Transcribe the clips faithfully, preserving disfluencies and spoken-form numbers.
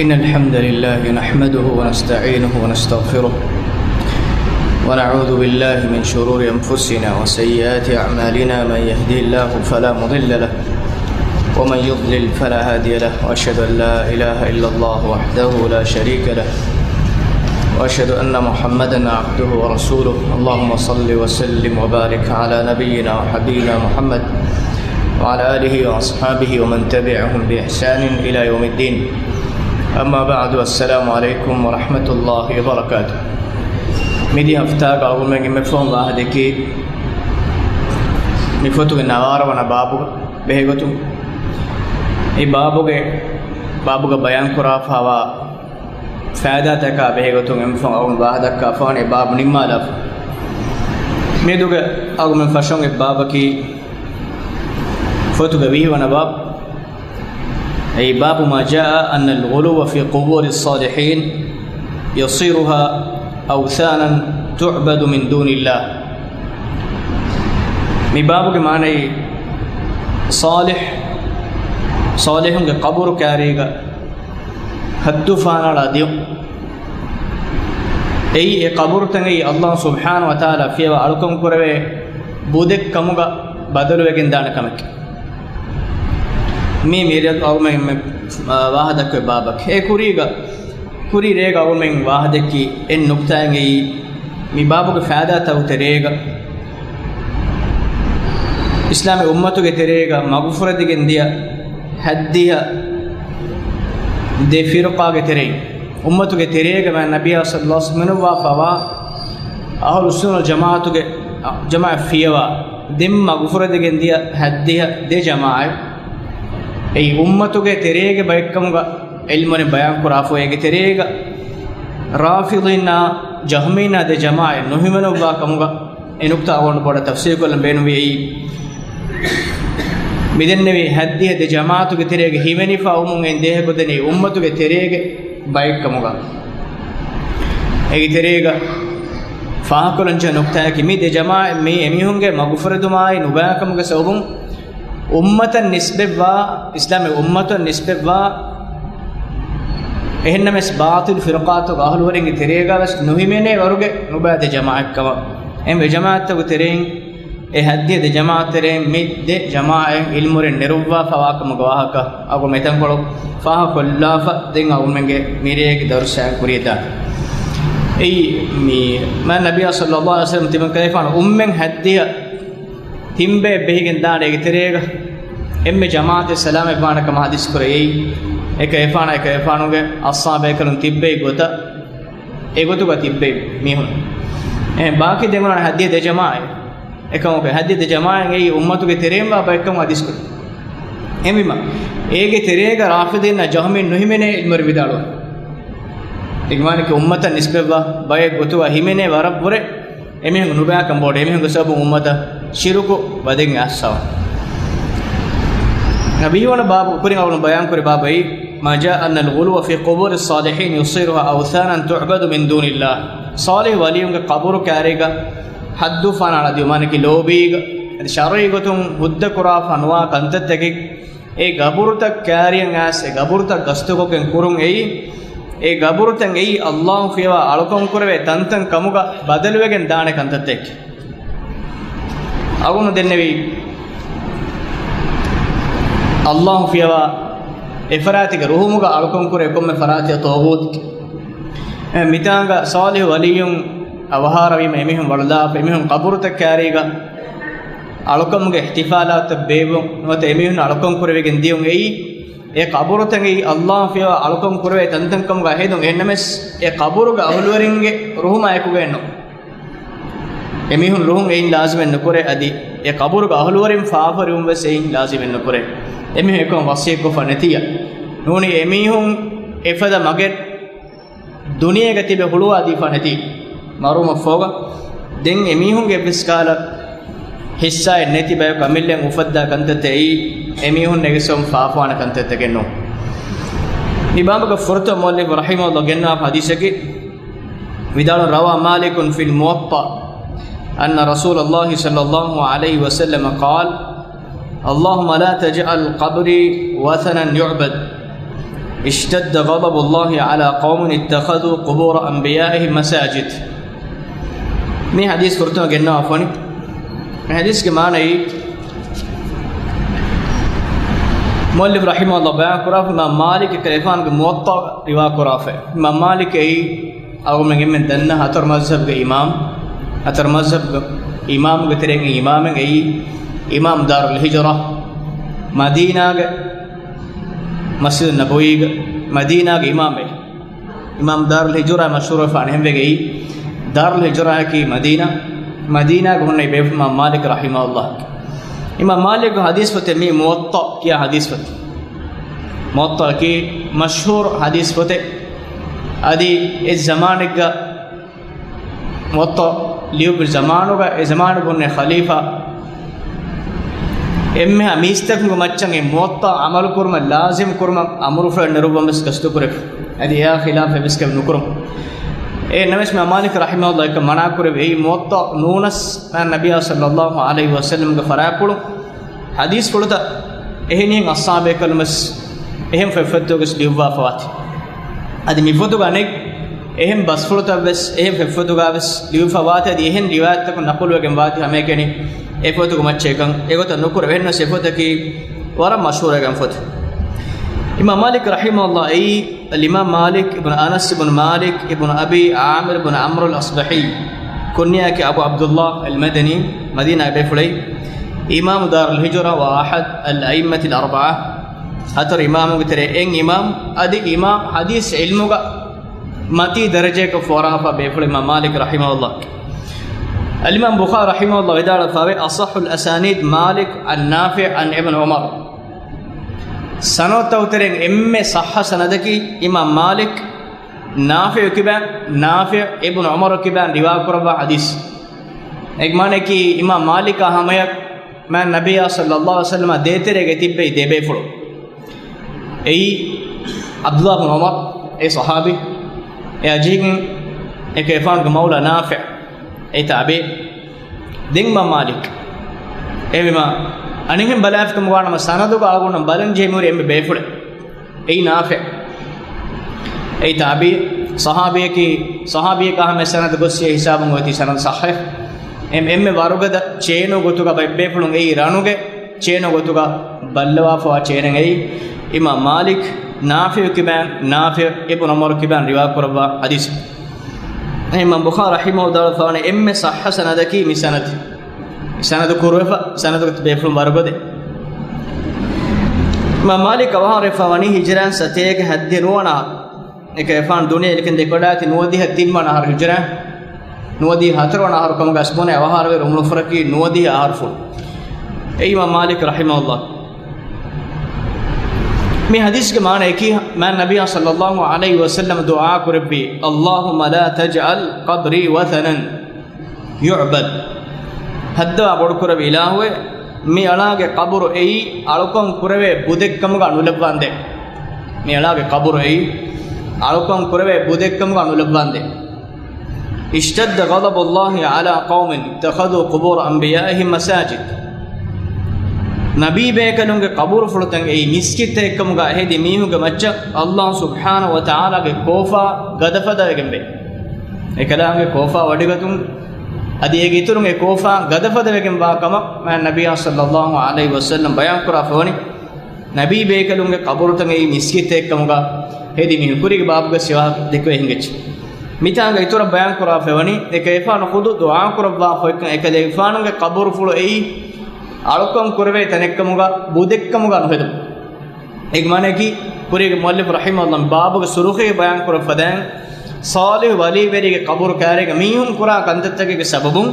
إن الحمد لله نحمده ونستعينه ونستغفره، ونعوذ بالله من شرور أنفسنا وسيئات أعمالنا. من يهده الله فلا مضل له، ومن يضلل فلا هادي له، وأشهد أن لا إله إلا الله وحده لا شريك له، وأشهد أن محمدا عبده ورسوله. اللهم صل وسلم وبارك على نبينا وحبيبنا محمد وعلى آله وأصحابه ومن تبعهم بإحسان إلى يوم الدين. أما بعد، السلام عليكم ورحمة الله وبركاته. މިދިޔަ ހަފްތާގަ އަޅުގަނޑުމެން އެންމެ ފަހުން ވާހަކަ ދެއްކީ މި ފޮތުގެ ނަވާރަ ވަނަ ބާބު ބެހޭގޮތުން. އެ ބާބުގެ، ބާބުގަ ބަޔާން ކުރާފައިވާ ފައިދާތަކާ ބެހޭގޮތުން އެންމެ ފަހުން އަޅުގަނޑު ވާހަކަ ދައްކާފައިވާނީ އެ ބާބު ނިންމާލާފަ. މިއަދުގެ އަޅުގަނޑުމެން ފަށަން އެ ބާބަކީ ފޮތުގެ ވިހި ވަނަ ބާބު. أي باب ما جاء أن الغلو في قبور الصالحين يصيرها أوثانا تعبد من دون الله. މި ބާބުގެ މާނައީ ޞާލިޙު، ޞާލިޙުންގެ ޤަބުރު ކާރީގަ ހައްދު ފާނާޅާ ދިޔުން. އެއީ އެ ޤަބުރުތައް އެއީ ﷲ ސުބްޙާނަހޫ ވަތަޢާލާ ފިޔަވާ އަޅުކަން ކުރެވޭ ބުދެއް ކަމުގަ ބަދަލުވެގެން ދާނެ ކަމެއް. މީ މިރޭ އަޅުމެން ވާހަކަ ދައްކުވި ބާބަކީ. އެ ކުރީގަ، ކުރީ ރޭގަ އަޅުމެން ވާހަކަ ދެއްކި އެއް ނުކްތާއެއް އެއީ، މި ބާބުގެ ފައިދާތަކުގެ ތެރޭގަ އިސްލާމީ އުއްމަތުގެ ތެރޭގަ މަގުފުރެދިގެން ދިޔަ ހައްދިހަ ދެ ފިރުޤާގެ ތެރެއިން، އުއްމަތުގެ ތެރޭގަ މާތް ނަބިއްޔާ ޞައްލައްލާހު ޢަލައިހި ވަސައްލަމަ މިނުއްވާފައިވާ އަހުލުއްސުންނަ ވަލްޖަމާޢަތުގެ ޖަމާޢަތް ފިޔަވާ ދެން މަގުފުރެދިގެން ދިޔަ ހައްދިހަ ދެ ޖަމާޢަތް، އެއީ އުއްމަތުގެ ތެރޭގެ ބައެއްކަމުގަ ޢިލްމުވެރިން ބަޔާން ކުރާފަ އޭގެ ތެރޭގަ ރާފިޟީންނާ ޖަހްމީންނާ ދެ ޖަމާޢަތް ނުހިމެނުއްވާ ކަމުގަ އެ ނުކްތާ އަޅުގަނޑު ބޮޑަށް ތަފްޞީލުކޮށްލަން ބޭނުންވި. އެއީ މިދެންނެވި ހައްދިހަ ދެ ޖަމާޢަތުގެ ތެރޭގަ ހިމެނިފަ އުމުން އެ ދޭހަކުދެނީ އުއްމަތުގެ ތެރޭގެ ބައެއްކަމުގަ. އޭގެ ތެރޭގަ ފާހަގަކޮށްލަންޖެހޭ ނުކްތާއަކީ މި ދެ ޖަމާޢަތް މީ އެމީހުންގެ މަގުފުރެދުމާއި ނުބައިކަމުގެ ސަބަބުން އުއްމަތަށް ނިސްބަތްވާ، އިސްލާމީ އުއްމަތަށް ނިސްބަތްވާ އެހެންނަމަވެސް ބާޠިލު ފިރުޤާތަކުގެ އަހުލުވެރިންގެ ތެރޭގަވެސް ނުހިމެނޭ ވަރުގެ ނުބައި ދެ ޖަމާޢަތްކަމަށް. އެ ދެ ޖަމާޢަތްތަކުގެ ތެރެއިން، އެ ހައްދިހަ ދެ ޖަމާޢަތް ތެރެއިން މި ދެ ޖަމާޢަތް ޢިލްމުވެރިން ނެރުއްވާފައިވާކަމުގެ ވާހަކަ އަޅުގަނޑު މިތަންކޮޅު ފާހަގަކޮށްލާފަ ދެން އަޅުގަނޑުމެންގެ މިރޭގެ ދަރުސް ކުރިއަށް ދާން. އެއީ މި މާތް ނަބިއްޔާ ޞައްލައްލާހު ޢަލައިހި ވަސައްލަމަ ތިމަން ކަލޭފާނު އުއްމެން ހައްދިހަ ތިން ބައެއް ބެހިގެން ދާނެ އޭގެ ތެރޭގަ އެންމެ ޖަމާޢަތެއް ސަލާމަތްވާނެ ކަމަށް ޙަދީޘް ކުރެ އެއީ، އެކަލޭފާނާ އެކަލޭފާނުގެ އަޞްޙާބު ބޭކަލުން ތިއްބެވި ގޮތަށް އެގޮތުގަ ތިއްބެވި މީހުން. އެހެން ބާކީ ދެން އޮންނަ ހައްދިހަ ދެ ޖަމާޢަތް. އެކަމަކު ހައްދިހަ ދެ ޖަމާޢަތް އެއީ އުއްމަތުގެ ތެރެއިން ވާ ބައެއްކަމަށް ޙަދީޘް ކުރި. އެހެންވީމަ، އޭގެ ތެރޭގަ ރާފިޟީންނާ ޖަހްމީން ނުހިމެނޭ އިލްމުވެރިން ވިދާޅުވަނީ. އޭގެ މާނައަކީ އުއްމަތަށް ނިސްބަތްވާ ބައެއް ގޮތުގަ ހިމެނޭ ވަރަށް ވުރެ އެމީހުން ނުބައިކަން ބޮޑު، އެމީހުންގެ ސަބަބުން އުއްމަތަށް ޝިރުކު ވަދެގެން އައްސަވާ. ވިހި ވަނަ ބާބު ކުރިން އަޅުގަނޑު ބަޔާން ކުރި ބާބު އެއީ، ما جاء أن الغلو في قبور الصالحين يصيرها أوثانا تعبد من دون الله. ޞާލިޙު ވަލިއުންގެ ޤަބުރު ކާރީގަ ހައްދު ފާނާޅާ ދިޔުމާ ކި ލޯބީގަ އަދި ޝަރުޢީ ގޮތުން ހުއްދަ ކުރާފަ ނުވާ ކަންތައްތަކެއް އެ ގަބުރުތައް ކާރިއަށް އައިސް އެ ގަބުރުތައް ގަސްތުކޮށްގެން ކުރުން އެއީ، އެ ގަބުރުތައް އެއީ ﷲ ފިޔަވާ އަޅުކަން ކުރެވޭ ތަންތަން ކަމުގަ ބަދަލުވެގެން ދާނެ ކަންތައްތަކެއް. އަޅުގަނޑު ދެންނެވީ، ﷲ ފިޔަވާ އެފަރާތުގެ ރުހުމުގަ އަޅުކަން ކުރޭ ކޮންމެ ފަރާތެއް ޠާޣޫތެކޭ. އެ މިތާނގަ ޞާލިޙު ވަލިއްޔުން އަވަހާރަވީމަ އެމީހުން ވަޅުލާފަ އެމީހުން ޤަބުރުތައް ކާރީގަ އަޅުކަމުގެ އިޙްތިފާލާތައް ބޭއްވުން ނުވަތަ އެމީހުން އަޅުކަން ކުރެވިގެން ދިޔުން އެއީ، އެ ޤަބުރުތަކީ ﷲ ފިޔަވާ އަޅުކަން ކުރެވޭ ތަންތަން ކަމުގަ ހެދުން. އެހެންނަމަވެސް އެ ޤަބުރުގެ އަހުލުވެރިންގެ ރުހުމާ އެކުގައެއްނު. އެމީހުން ރުހުން އެއިން ލާޒިމެއް ނުކުރޭ، އަދި އެ ޤަބުރުގެ އަހުލުވެރިން ފާފަވެރިވުން ވެސް އެއިން ލާޒިމެއް ނުކުރޭ. އެމީހުން އެކަމަށް ވަޞިއްޔަތްކޮށްފަ ނެތިއްޔާ. ނޫނީ އެމީހުން އެފަދަ މަގެއް ދުނިޔޭގަ ތިބެ ހުޅުވާދީފާ ނެތި މަރުވުމަށްފަހުގަ، ދެން އެމީހުންގެ އެއްވެސް ކަހަލަ ހިއްސާއެއް ނެތި ބަޔަކު އަމިއްލައިން އުފައްދާ ކަންތައްތައް އެއީ، އެމީހުން އެގެސްވަމުން ފާފަވާނެ ކަންތައްތަކެއް ނޫން. މި ބާބުގެ ފުރަތަމަ މުއައްލިފު ރަޙިމަހުﷲ ގެންނާ ޙަދީޘަކީ، ވިދާޅު، روى مالك في الموطأ أن رسول الله صلى الله عليه وسلم قال، اللهم لا تجعل قبري وثنا يعبد. اشتد غضب الله على قوم اتخذوا قبور أنبيائهم مساجد. މި ޙަދީޘް ފުރަތަމަ ގެންނަވާފަވަނީ. މި ޙަދީޘްގެ މާނައީ، މުއައްލިފް ރަޙިމަހުﷲ ބަޔާން ކުރާފަ، އިމާމް މާލިކް އެކަލޭގެފާނުގެ މުވައްޠާ ރިވާ ކުރާފަ. އިމާމް މާލިކް އެއީ އަޅުގަނޑުމެން އެންމެން ދަންނަ ހަތަރު މަޒްހަބުގެ އިމާމް، ހަތަރު މަޒްހަބުގެ އިމާމުގެ ތެރެއިން އިމާމެއް އެއީ، އިމާމް ދާރުލް ހިޖުރާ، މަދީނާގެ މަސްޖިދު ނަބަވީގެ މަދީނާގެ އިމާމެއް. އިމާމް ދާރުލް ހިޖުރާ މަޝްހޫރުވެފާނެ ހެންވެގެއީ، ދާރުލް ހިޖުރާއަކީ މަދީނާ، މަދީނާގަ ހުންނަ ބޭފުޅު އިމާމް މާލިކް ރަޙިމަހުﷲ. އިމާމް މާލިކް ޙަދީޘް ފޮތެއް މީ މުވައްޠާ ކިޔާ ޙަދީޘް ފޮތެއް. މުވައްޠާއަކީ މަޝްހޫރު ޙަދީޘް ފޮތެއް. އަދި އެ ޒަމާނެއްގަ މުވައްޠާ ލިޔުއްވި ޒަމާނުގަ، އެ ޒަމާނުގަ ހުންނެ ޚަލީފާ އެންމެހާ މީސްތަކުންގެ މައްޗަށް އެ މުވައްޠާ ޢަމަލު ކުރުމަށް ލާޒިމް ކުރުމަށް އަމުރުފުޅެއް ނެރުއްވަން ވެސް ގަސްތުކުރެފަ. އަދި އެއާ ޚިލާފަށް އެއްވެސް ކަމެއް ނުކުރުން. އެހެން ނަމަވެސް އިމާމް މާލިކް ރަޙިމަހުﷲ އެކަން މަނާކުރެއްވި. އެއީ މުވައްޠާ ނޫނަސް މާތް ނަބިއްޔާ ޞައްލައްލާހު ޢަލައިހި ވަސައްލަމްގެ ފަރާތްޕުޅު ޙަދީޘްފުޅުތައް އެހެނިހެން އަޞްޙާބޭކަލުން ވެސް އެހެން ފޮތްފޮތުގަ ވެސް ލިޔުއްވާފަވާތީ. އަދި މިފޮތުގަ އަނެއް އެހެން ބަސްފުޅުތައް ވެސް އެހެން ފޮތްފޮތުގަ ވެސް ލިޔުއްވާފަވާތީ. އަދި އެހެން ރިވާޔަތްތަކުން ނަޤުލުވެގެން ވާތީ ހަމައެކަނި އެ ފޮތުގެ މައްޗަށް އެކަން އެގޮތަށް ނުކުރެވޭ. އެހެންނަމަވެސް އެ ފޮތަކީ ވަރަށް މަޝްހޫރުވެގެން ފޮތެއް. އިމާމް މާލިކް ރަޙިމަހުﷲ އެއީ އަލްއިމާމް މާލިކް އިބްނު އަނަސް އިބްނު މާލިކް އިބްނު އަބީ ޢާމިރު އިބްނު ޢަމްރު އަލްއަޞްބަޙީ، ކުންޔާއަކީ އަބޫ ޢަބްދުﷲ އަލްމަދަނީ، މަދީނާގެ ބޭފުޅެއް، އިމާމު ދާރުލް ހިޖުރާ ވަ އަޙަދު އަލްއައިއްމަތިލް އަރްބަޢާ، ހަތަރު އިމާމުންގެ ތެރެއިން އެއް އިމާމް، އަދި އިމާމް ޙަދީޘް ޢިލްމުގަ މަތީ ދަރަޖައަކަށް ފޯރާފަ ބޭފުޅެއް އިމާމް މާލިކް ރަޙިމަހުﷲ. އަލްއިމާމް ބުޚާރީ ރަޙިމަހުﷲ ވިދާޅުވެފަވޭ، أصح الأسانيد مالك عن نافع عن ابن عمر. ސަނަދުތައް ތެރެއިން އެންމެ ޞައްޙަ ސަނަދަކީ އިމާމް މާލިކް، ނާފިޢު ކިބައިން، ނާފިޢު އިބްނު ޢުމަރު ކިބައިން ރިވާ ކުރައްވާ ޙަދީޘް. އޭގެ މާނައަކީ އިމާމް މާލިކާ ހަމަޔަށް މާތް ނަބިއްޔާ ޞައްލައްލާހު ޢަލައިހި ވަސައްލަމާ ދޭތެރޭގަ ތިއްބެވި ދެބޭފުޅުން. އެއީ ޢަބްދުﷲ ބިން ޢުމަރު، އެ ޞަޙާބީ، އެއާ ޖެހިގެން އެކަލޭގެފާނުގެ މައުލާ ނާފިޢު، އެއީ ތާބިޢީ. ދެން އިމާމް މާލިކް. އެހެންވީމާ އަނެއްހެން ބަލާފިކަމުގަ ނަމަ ސަނަދުގަ އަޅުގަނޑު ބަލަން ޖެހި މިހުރި އެންމެ ބޭފުޅެއް. އެއީ ނާފިޢު. އެއީ ތާބިޢީ، ޞަޙާބީއަކީ، ޞަޙާބީއަކާ ހަމަ ސަނަދު ގޮއްސި ހިސާބުން އޮތީ ސަނަދު ޞައްޙަ. އެން-، އެންމެ ވަރުގަދަ ޗޭނު ގޮތުގަ ބައެއް ބޭފުޅުން އެއީ ރަނުގެ ޗޭނު ގޮތުގަ ބައްލަވާފަވާ ޗޭނެއް އެއީ އިމާމް މާލިކް، ނާފިޢު ކިބައިން، ނާފިޢު އިބްނު ޢުމަރު ކިބައިން ރިވާ ކުރައްވާ ޙަދީޘެއް. އިމާމް ބުޚާރީ ރަޙިމަހުﷲ ދާޅުފާވަނީ އެންމެ ޞައްޙަ ސަނަދަކީ މި ސަނަދު. މި ސަނަދު ކުރުވެފަ، ސަނަދުގެ ބޭފުޅުން ވަރުގަދަ. އިމާމް މާލިކް އަވަހާރަވެފަވަނީ ހިޖުރައިން ސަތޭކަ ހައްދިހަ ނުވަނަ އަހަރު. އެކަލޭގެފާނު ދުނިޔެ އެކަން ދެކޮޅާތި ނުވަދިހަ ތިންވަނަ އަހަރު ހިޖުރައިން. ނުވަދިހަ ހަތަރުވަނަ އަހަރު ކަމުގަ އަސްބުނެ އަވަހާރަވެ ރުމުނުފުރަކީ ނުވަދިހަ އަހަރުފުޅު. އެއީ އިމާމް މާލިކް ރަޙިމަހުﷲ. މި ޙަދީޘްގެ މާނައަކީ، މާތް ނަބިއްޔާ ޞައްލައްލާހު ޢަލައިހި ވަސައްލަމަ ދުޢާ ކުރެއްވި، اللهم لا تجعل قبري وثنا يعبد. ހައްދަވާ ބޮޑުކުރެއްވި އިލާހުވެ، މި އަޅާގެ ޤަބުރު އެއީ އަޅުކަން ކުރެވޭ ބުދެއްކަމުގަ ނުލައްވާނދޭ. މި އަޅާގެ ޤަބުރު އެއީ އަޅުކަން ކުރެވޭ ބުދެއްކަމުގަ ނުލައްވާނދޭ. اشتد غضب الله على قوم اتخذوا قبور أنبيائهم مساجد. ނަބީބޭކަލުންގެ ޤަބުރުފުޅުތައް އެއީ މިސްކިތްތައް އެއްކަމުގަ ހެދި މީހުންގެ މައްޗަށް ﷲ ސުބްޙާނަހޫ ވަތަޢާލާގެ ކޯފާ ގަދަފަދަވެގެންވޭ. އެކަލާނގެ ކޯފާ ވަޑިގަތުން އަދި އޭގެ އިތުރުން އެ ކޯފާ ގަދަފަދަވެގެންވާ ކަމަށް މާތް ނަބިއްޔާ ޞައްލައްލާހު ޢަލައިހި ވަސައްލަމަ ބަޔާންކުރާފަވަނީ. ނަބީބޭކަލުންގެ ޤަބުރުތައް އެއީ މިސްކިތްތައް އެއްކަމުގަ ހެދި މީހުން ކުރީގެ ބާބުގައި ވާހަކަ ދެކެވޭ ހިނގައްޖެ. މިތާނގަ އިތުރަށް ބަޔާންކުރާފަވަނީ، އެކަލޭގެފާނު ޚުދު ދުޢާކުރައްވާފަ އޮތްކަން، އެކަލޭގެފާނުގެ ޤަބުރުފުޅު އެއީ އަޅުކަން ކުރެވޭ ތަނެއްކަމުގަ ބުދެއްކަމުގަ ނުހެދުން. އޭގެ މާނައަކީ، ކުރީގެ މުއައްލިފު ރަޙިމަހުﷲ ބާބުގެ ސުރުޚީގައި ބަޔާންކުރައްވަފަދައިން، ޞާލިޙު ވަލީވެރިގެ ޤަބުރު ކާރީގަ މީހުން ކުރާ ކަންތައްތަކެއްގެ ސަބަބުން،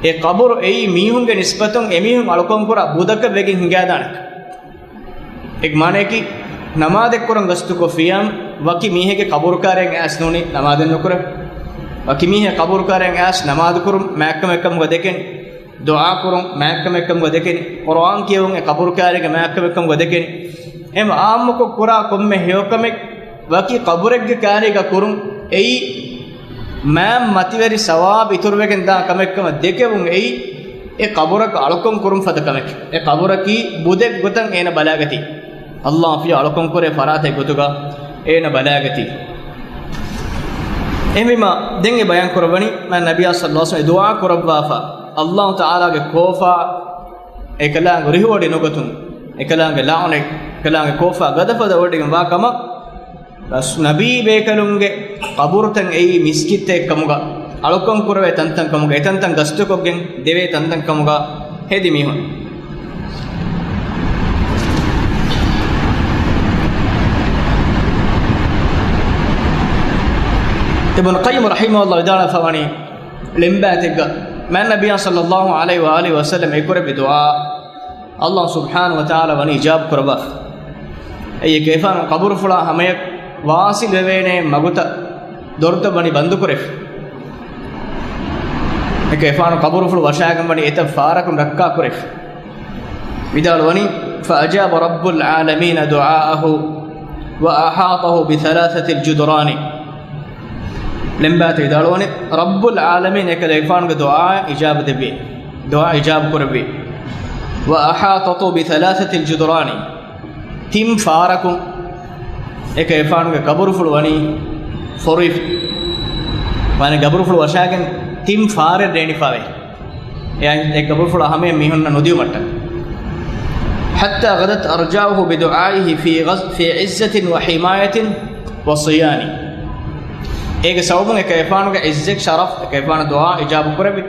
އެ ޤަބުރު އެއީ މީހުންގެ ނިސްބަތުން އެމީހުން އަޅުކަން ކުރާ ބުދަކަށް ވެގެން ހިނގާދާނެ. އޭގެ މާނައަކީ، ނަމާދެއްކުރަން ގަސްތުކޮށްފިއްޔާ، ވަކި މީހެއްގެ ޤަބުރު ކާރިއަށް އައިސް ނޫނީ ނަމާދެއް ނުކުރެވޭ. ވަކި މީހެއް ޤަބުރު ކާރިއަށް އައިސް ނަމާދު ކުރުން މާތްކަމެއްކަމުގަ ދެކެނީ. ދުޢާ ކުރުން މާތްކަމެއްކަމުގަ ދެކެނީ. ޤުރުއާން ކިޔެވުން އެ ޤަބުރު ކާރިގެ މާތްކަމެއްކަމުގަ ދެކެނީ. އެހެން ޢާއްމުކޮށް ކުރާ ކޮންމެ ހެޔޮކަމެއް ވަކި ޤަބުރެއްގެ ކާރީގަ ކުރުން އެއީ މާތް މަތިވެރި ސަވާބު އިތުރުވެގެން ދާ ކަމެއްކަމަށް ދެކެވުން އެއީ އެ ޤަބުރަކަށް އަޅުކަން ކުރުން ފަދަ ކަމެކޭ. އެ ޤަބުރަކީ ބުދެއް ގޮތަށް އޭނަ ބަލާގަތީ. ﷲ ފިޔަ އަޅުކަން ކުރޭ ފަރާތެއް ގޮތުގަ އޭނަ ބަލާގަތީ. އެހެންވީމަ، ދެން އެ ބަޔާން ކުރައްވަނީ، މާތް ނަބިއްޔާ ޞައްލަﷲ ޢަލައިހި ވަސައްލަމަ ދުޢާ ކުރައްވާފަ، ﷲ ތަޢާލާގެ ކޯފާ އެކަލާނގެ ރިހުވޮޑި ނުގަތުން، އެކަލާނގެ ލަޢުނަތް، އެކަލާނގެ ކޯފާ ގަދަފަދަ ވޮޑިގެން ވާ ކަމަށް، ބަސް ނަބީ ބޭކަލުންގެ ޤަބުރުތައް އެއީ މިސްކިތްތައް ކަމުގަ، އަޅުކަން ކުރެވޭ ތަންތަން ކަމުގަ، އެތަންތަން ގަސްތުކޮށްގެން ދެވޭ ތަންތަން ކަމުގަ ހެދި މީހުން. އިބްނު ޤައްޔިމް ރަޙިމަހުﷲ ވިދާޅުވެފަ ވަނީ، ޅެންބާތެއްގަ މާތް ނަބިއްޔާ ޞައްލަﷲ ޢަލައިހި ވައާލިހި ވަސައްލަމަ އެކުރެއްވި ދުޢާ، ﷲ ސުބްޙާނަހޫ ވަތަޢާލާ ވަނީ އިޖާބަ ކުރައްވާފަ. އެއީ އެކަލޭގެފާނު ޤަބުރުފުޅާ ހަމަޔަށް ވާޞިލް ވެވޭނޭ މަގުތައް ދޮރުތައް ވަނީ ބަންދުކުރެފަ. އެކަލޭގެފާނު ޤަބުރުފުޅު ވަށާގެން ވަނީ އެތައް ފާރަކުން ރައްކާކުރެފަ. ވިދާޅުވަނީ، فأجاب رب العالمين دعاءه وأحاطه بثلاثة الجدران. ޅެންބާތެ ވިދާޅުވަނީ، ރައްބުލް ޢާލަމީން އެކަލޭގެފާނުގެ ދުޢާ އިޖާބަ ދެއްވި. ދުޢާ އިޖާބަ ކުރެއްވި. وأحاطته بثلاثة الجدران. ތިން ފާރަކުން އެކަލޭގެފާނުގެ ޤަބުރުފުޅު ވަނީ ފޮރުވި. ވަނީ ޤަބުރުފުޅު ވަށާގެން ތިން ފާރެއް ރޭނިފާވޭ. އެ، އެ ޤަބުރުފުޅަށް ހަމަޔަށް މީހުންނަށް ނުދިޔުމަށްޓަކައި. حتى غدت أرجاؤه بدعائه في غز-، في عزة وحماية وصيان. އޭގެ ސަބަބުން އެކަލޭގެފާނުގެ ޢިއްޒަތް ޝަރަފް، އެކަލޭގެފާނު ދުޢާ އިޖާބަ ކުރެއްވި.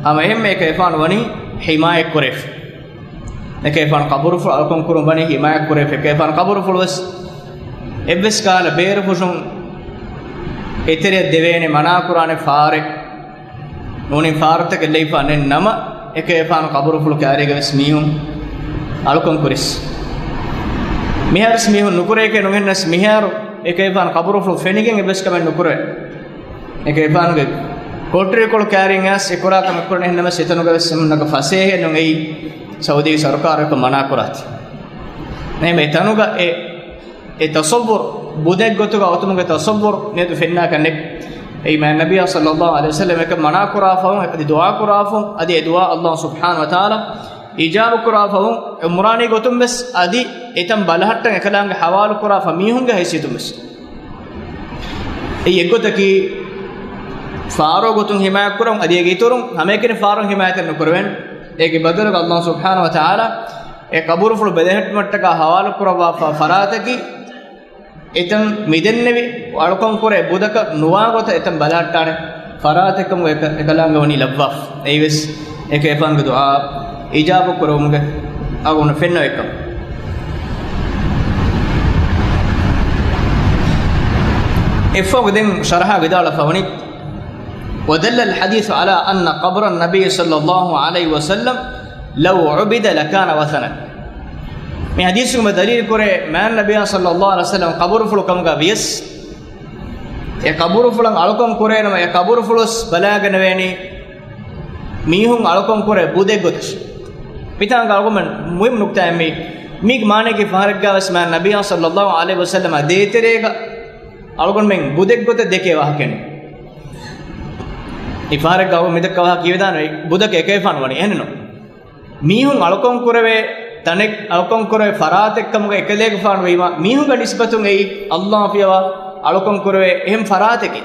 ހަމައެހެންމެ އެކަލޭގެފާނު ވަނީ ޙިމާޔަތް ކުރެވި. އެކަލޭގެފާނު ޤަބުރުފުޅު އަޅުކަން ކުރުން ވަނީ ޙިމާޔަތް ކުރެވި. އެކަލޭގެފާނު ޤަބުރުފުޅު ވެސް އެއްވެސް ކަހަލަ ބޭރުފުށުން އެތެރެއަށް ދެވޭނެ މަނާކުރާނެ ފާރެއް ނޫނީ ފާރުތަކެއް ލެއްވާ ނެތް ނަމަ، އެކަލޭގެފާނު ޤަބުރުފުޅު ކާރީގަ ވެސް މީހުން އަޅުކަން ކުރިސް. މިހާރު ވެސް މީހުން ނުކުރޭކޭ ނުހެންނަސް، މިހާރު އެކަލޭގެފާނު ޤަބުރުފުޅު ފެނިގެން އެއްވެސް ކަމެއް ނުކުރޭ. އެކަލޭގެފާނުގެ ކޮޓަރިކޮޅު ކާރީން އައިސް އެކުރާ ކަމެއް ކުރަން އެހެންނަމަސް އެތަނުގަ ވެސް އެމީހުންނަކަށް ފަސޭހައެއް ނޫން އެއީ ސައުދީ ސަރުކާރަކަށް މަނާކުރާތީ. ނޭމެ އެތަނުގަ އެ އެ ތަޞައްވުރު، ބުދެއްގޮތުގަ އޮތުމުގެ ތަޞައްވުރު މިއަދު ފެންނާކަށް ނެތް. އެއީ މާތް ނަބިއްޔާ ޞައްލަﷲ ޢަލައިހި ވަސައްލަމަ އެކަން މަނާކުރާފަވުން، އަދި ދުޢާ ކުރާފަވުން، އަދި އެ ދުޢާ ﷲ ސުބްޙާނަހޫ ވަތަޢާލާ އިޖާބަ ކުރާފަވުން، ޢުމްރާނީ ގޮތުން ވެސް އަދި އެތަން ބަލަހައްޓަން އެކަލާނގެ ޙަވާލު ކުރާފަ މީހުންގެ ހައިސިއްޔަތުން ވެސް. އެއީ އެއްގޮތަކީ ފާރޯ ގޮތުން ޙިމާޔަތް ކުރަން، އަދި އޭގެ އިތުރުން ހަމައެކަނި ފާރުން ޙިމާޔަތެއް ނުކުރެވެން. އޭގެ ބަދަލުގަ ﷲ ސުބްޙާނަހޫ ވަތަޢާލާ އެ ޤަބުރުފުޅު ބެލެހެއްޓުމަށްޓަކާ ޙަވާލު ކުރައްވާފަ ފަރާތަކީ، އެތަން މިދެންނެވި އަޅުކަން ކުރޭ ބުދަކަށް ނުވާ ގޮތަށް އެތަން ބަލަހައްޓާނެ ފަރާތެއްކަމުގަ އެކަ-، އެކަލާނގެ ވަނީ ލައްވާފަ. އެއީވެސް އެކަލޭގެފާނުގެ ދުޢާ އިޖާބަ ކުރެވުމުގެ އަގުން ފެންނަ އެއްކަމަށް. އެއަށްފަހު ދެން ޝަރަޙަށް ވިދާޅުވެފަ ވަނީ، ودل الحديث على أن قبر النبي صلى الله عليه وسلم لو عبد لكان وثنا. މި ޙަދީޘުގަ ދަލީލު ކުރޭ، މާތް ނަބިއްޔާ ޞައްލަﷲ ޢަލައިހި ވަސައްލަމަ ޤަބުރުފުޅު ކަމުގަ ވިޔަސް، އެ ޤަބުރުފުޅަށް އަޅުކަން ކުރޭނަމަ، އެ ޤަބުރުފުޅުވެސް ބަލާގަނެވޭނީ މީހުން އަޅުކަން ކުރޭ ބުދެއްގޮތަށް. މިތާނގަ އަޅުގަނޑުމެން މުހިއްމު ނުކްތާއެއް މީ. މީގެ މާނައަކީ ފަހަރެއްގަވެސް މާތް ނަބިއްޔާ ޞައްލަﷲ ޢަލައިހި ވަސައްލަމަ ދޭތެރޭގަ އަޅުގަނޑުމެން ބުދެއްގޮތަށް ދެކޭ ވާހަކައެއް ނޫން. އެއީ ފަހަރެއްގަ އަޅުގަނޑު މިދައްކާ ވާހަކަ ކިޔަވަދާނެ ބުދަކަށް އެކަލޭގެފާނު ވަނީ. އެހެންނު. މީހުން އަޅުކަން ކުރެވޭ ތަނެއް، އަޅުކަން ކުރެވޭ ފަރާތެއްކަމުގަ އެކަލޭގެފާނު ވީމަ، މީހުންގެ ނިސްބަތުން އެއީ ﷲ ފިޔަވާ އަޅުކަން ކުރެވޭ އެހެން ފަރާތެކޭ.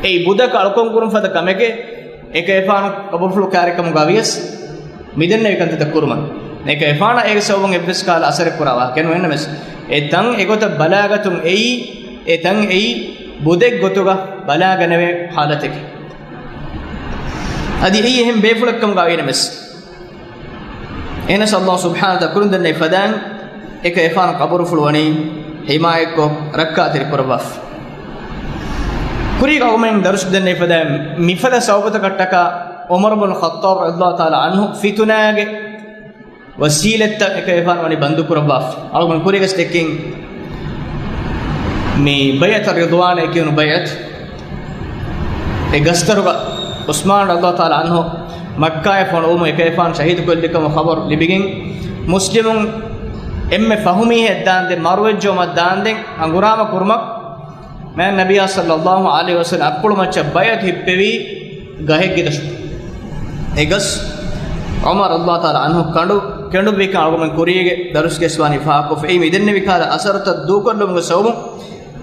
އެއީ ބުދަކަށް އަޅުކަން ކުރުން ފަދަ ކަމެކޭ، އެކަލޭގެފާނު ޤަބުރުފުޅު ކާރިކަމުގަ ވިޔަސް މިދެންނެވި ކަންތައްތައް ކުރުމަށް. އެކަލޭގެފާނަށް އޭގެ ސަބަބުން އެއްވެސް ކަހަލަ އަސަރެއް ކުރާ ވާހަކައެއް ނޫން. އެހެންނަމަވެސް، އެ ތަން އެގޮތަށް ބަލާގަތުން އެއީ، އެ ތަން އެއީ ބުދެއްގޮތުގަ ބަލާގަނެވޭ ޙާލަތެކޭ. އަދި އެއީ އެހެން ބޭފުޅެއްކަމުގަ ވީނަމަވެސް. އެހެނަސް ﷲ ސުބްޙާނަހޫ ވަތަޢާލާ ކުރިން ދެންނެވި ފަދައިން އެކަލޭގެފާނު ޤަބުރުފުޅު ވަނީ ޙިމާޔަތްކޮށް ރައްކާތެރި ކުރައްވާފަ. ކުރީގަ އަޅުގަނޑުމެން ދަރުސް ދެންނެވި ފަދައިން މިފަދަ ސަބަބުތަކަށްޓަކާ ޢުމަރު ބުނު ޚައްޠާބް ރަޟިޔަﷲ ތަޢާލާ ޢަންހު ފިތުނާގެ ވަސީލަތްތައް އެކަލޭގެފާނު ވަނީ ބަންދު ކުރައްވާފަ. އަޅުގަނޑު ކުރީގަސް ދެއްކިން މި ބައިޢަތު ރިޟްވާން އޭ ކިޔުނު ބައިޢަތު. އެ ގަސްތަރުގަ ޢުސްމާން ރަޟިޔަﷲ ތަޢާލާ ޢަންހު މައްކާއަށް ފޮނުވުމުން އެކަލޭގެފާނު ޝަހީދުކޮށްލި ކަމަށް ޚަބަރު ލިބިގެން، މުސްލިމުން އެންމެ ފަހު މީހެއް ދާންދެން މަރުވެއްޖެއްޔާ ދާންދެން ހަނގުރާމަ ކުރުމަށް މާތް ނަބިއްޔާ ޞައްލަﷲ ޢަލައިހި ވަސައްލަމަ އަތްޕުޅު މައްޗަށް ބައިޢަތު ހިއްޕެވީ ގަހެއްގެ ދަށުން. އެ ގަސް ޢުމަރު ރަޟިޔަﷲ ތަޢާލާ ޢަންހު ކަނޑު ކެނޑުއްވިކަން އަޅުގަނޑުމެން ކުރީގެ ދަރުސްގެސް ވާނީ ފާހަގަކޮށްފަ. އެއީ މިދެންނެވި ކަހަލަ އަސަރުތައް ދޫކޮށްލުމުގެ ސަބަބުން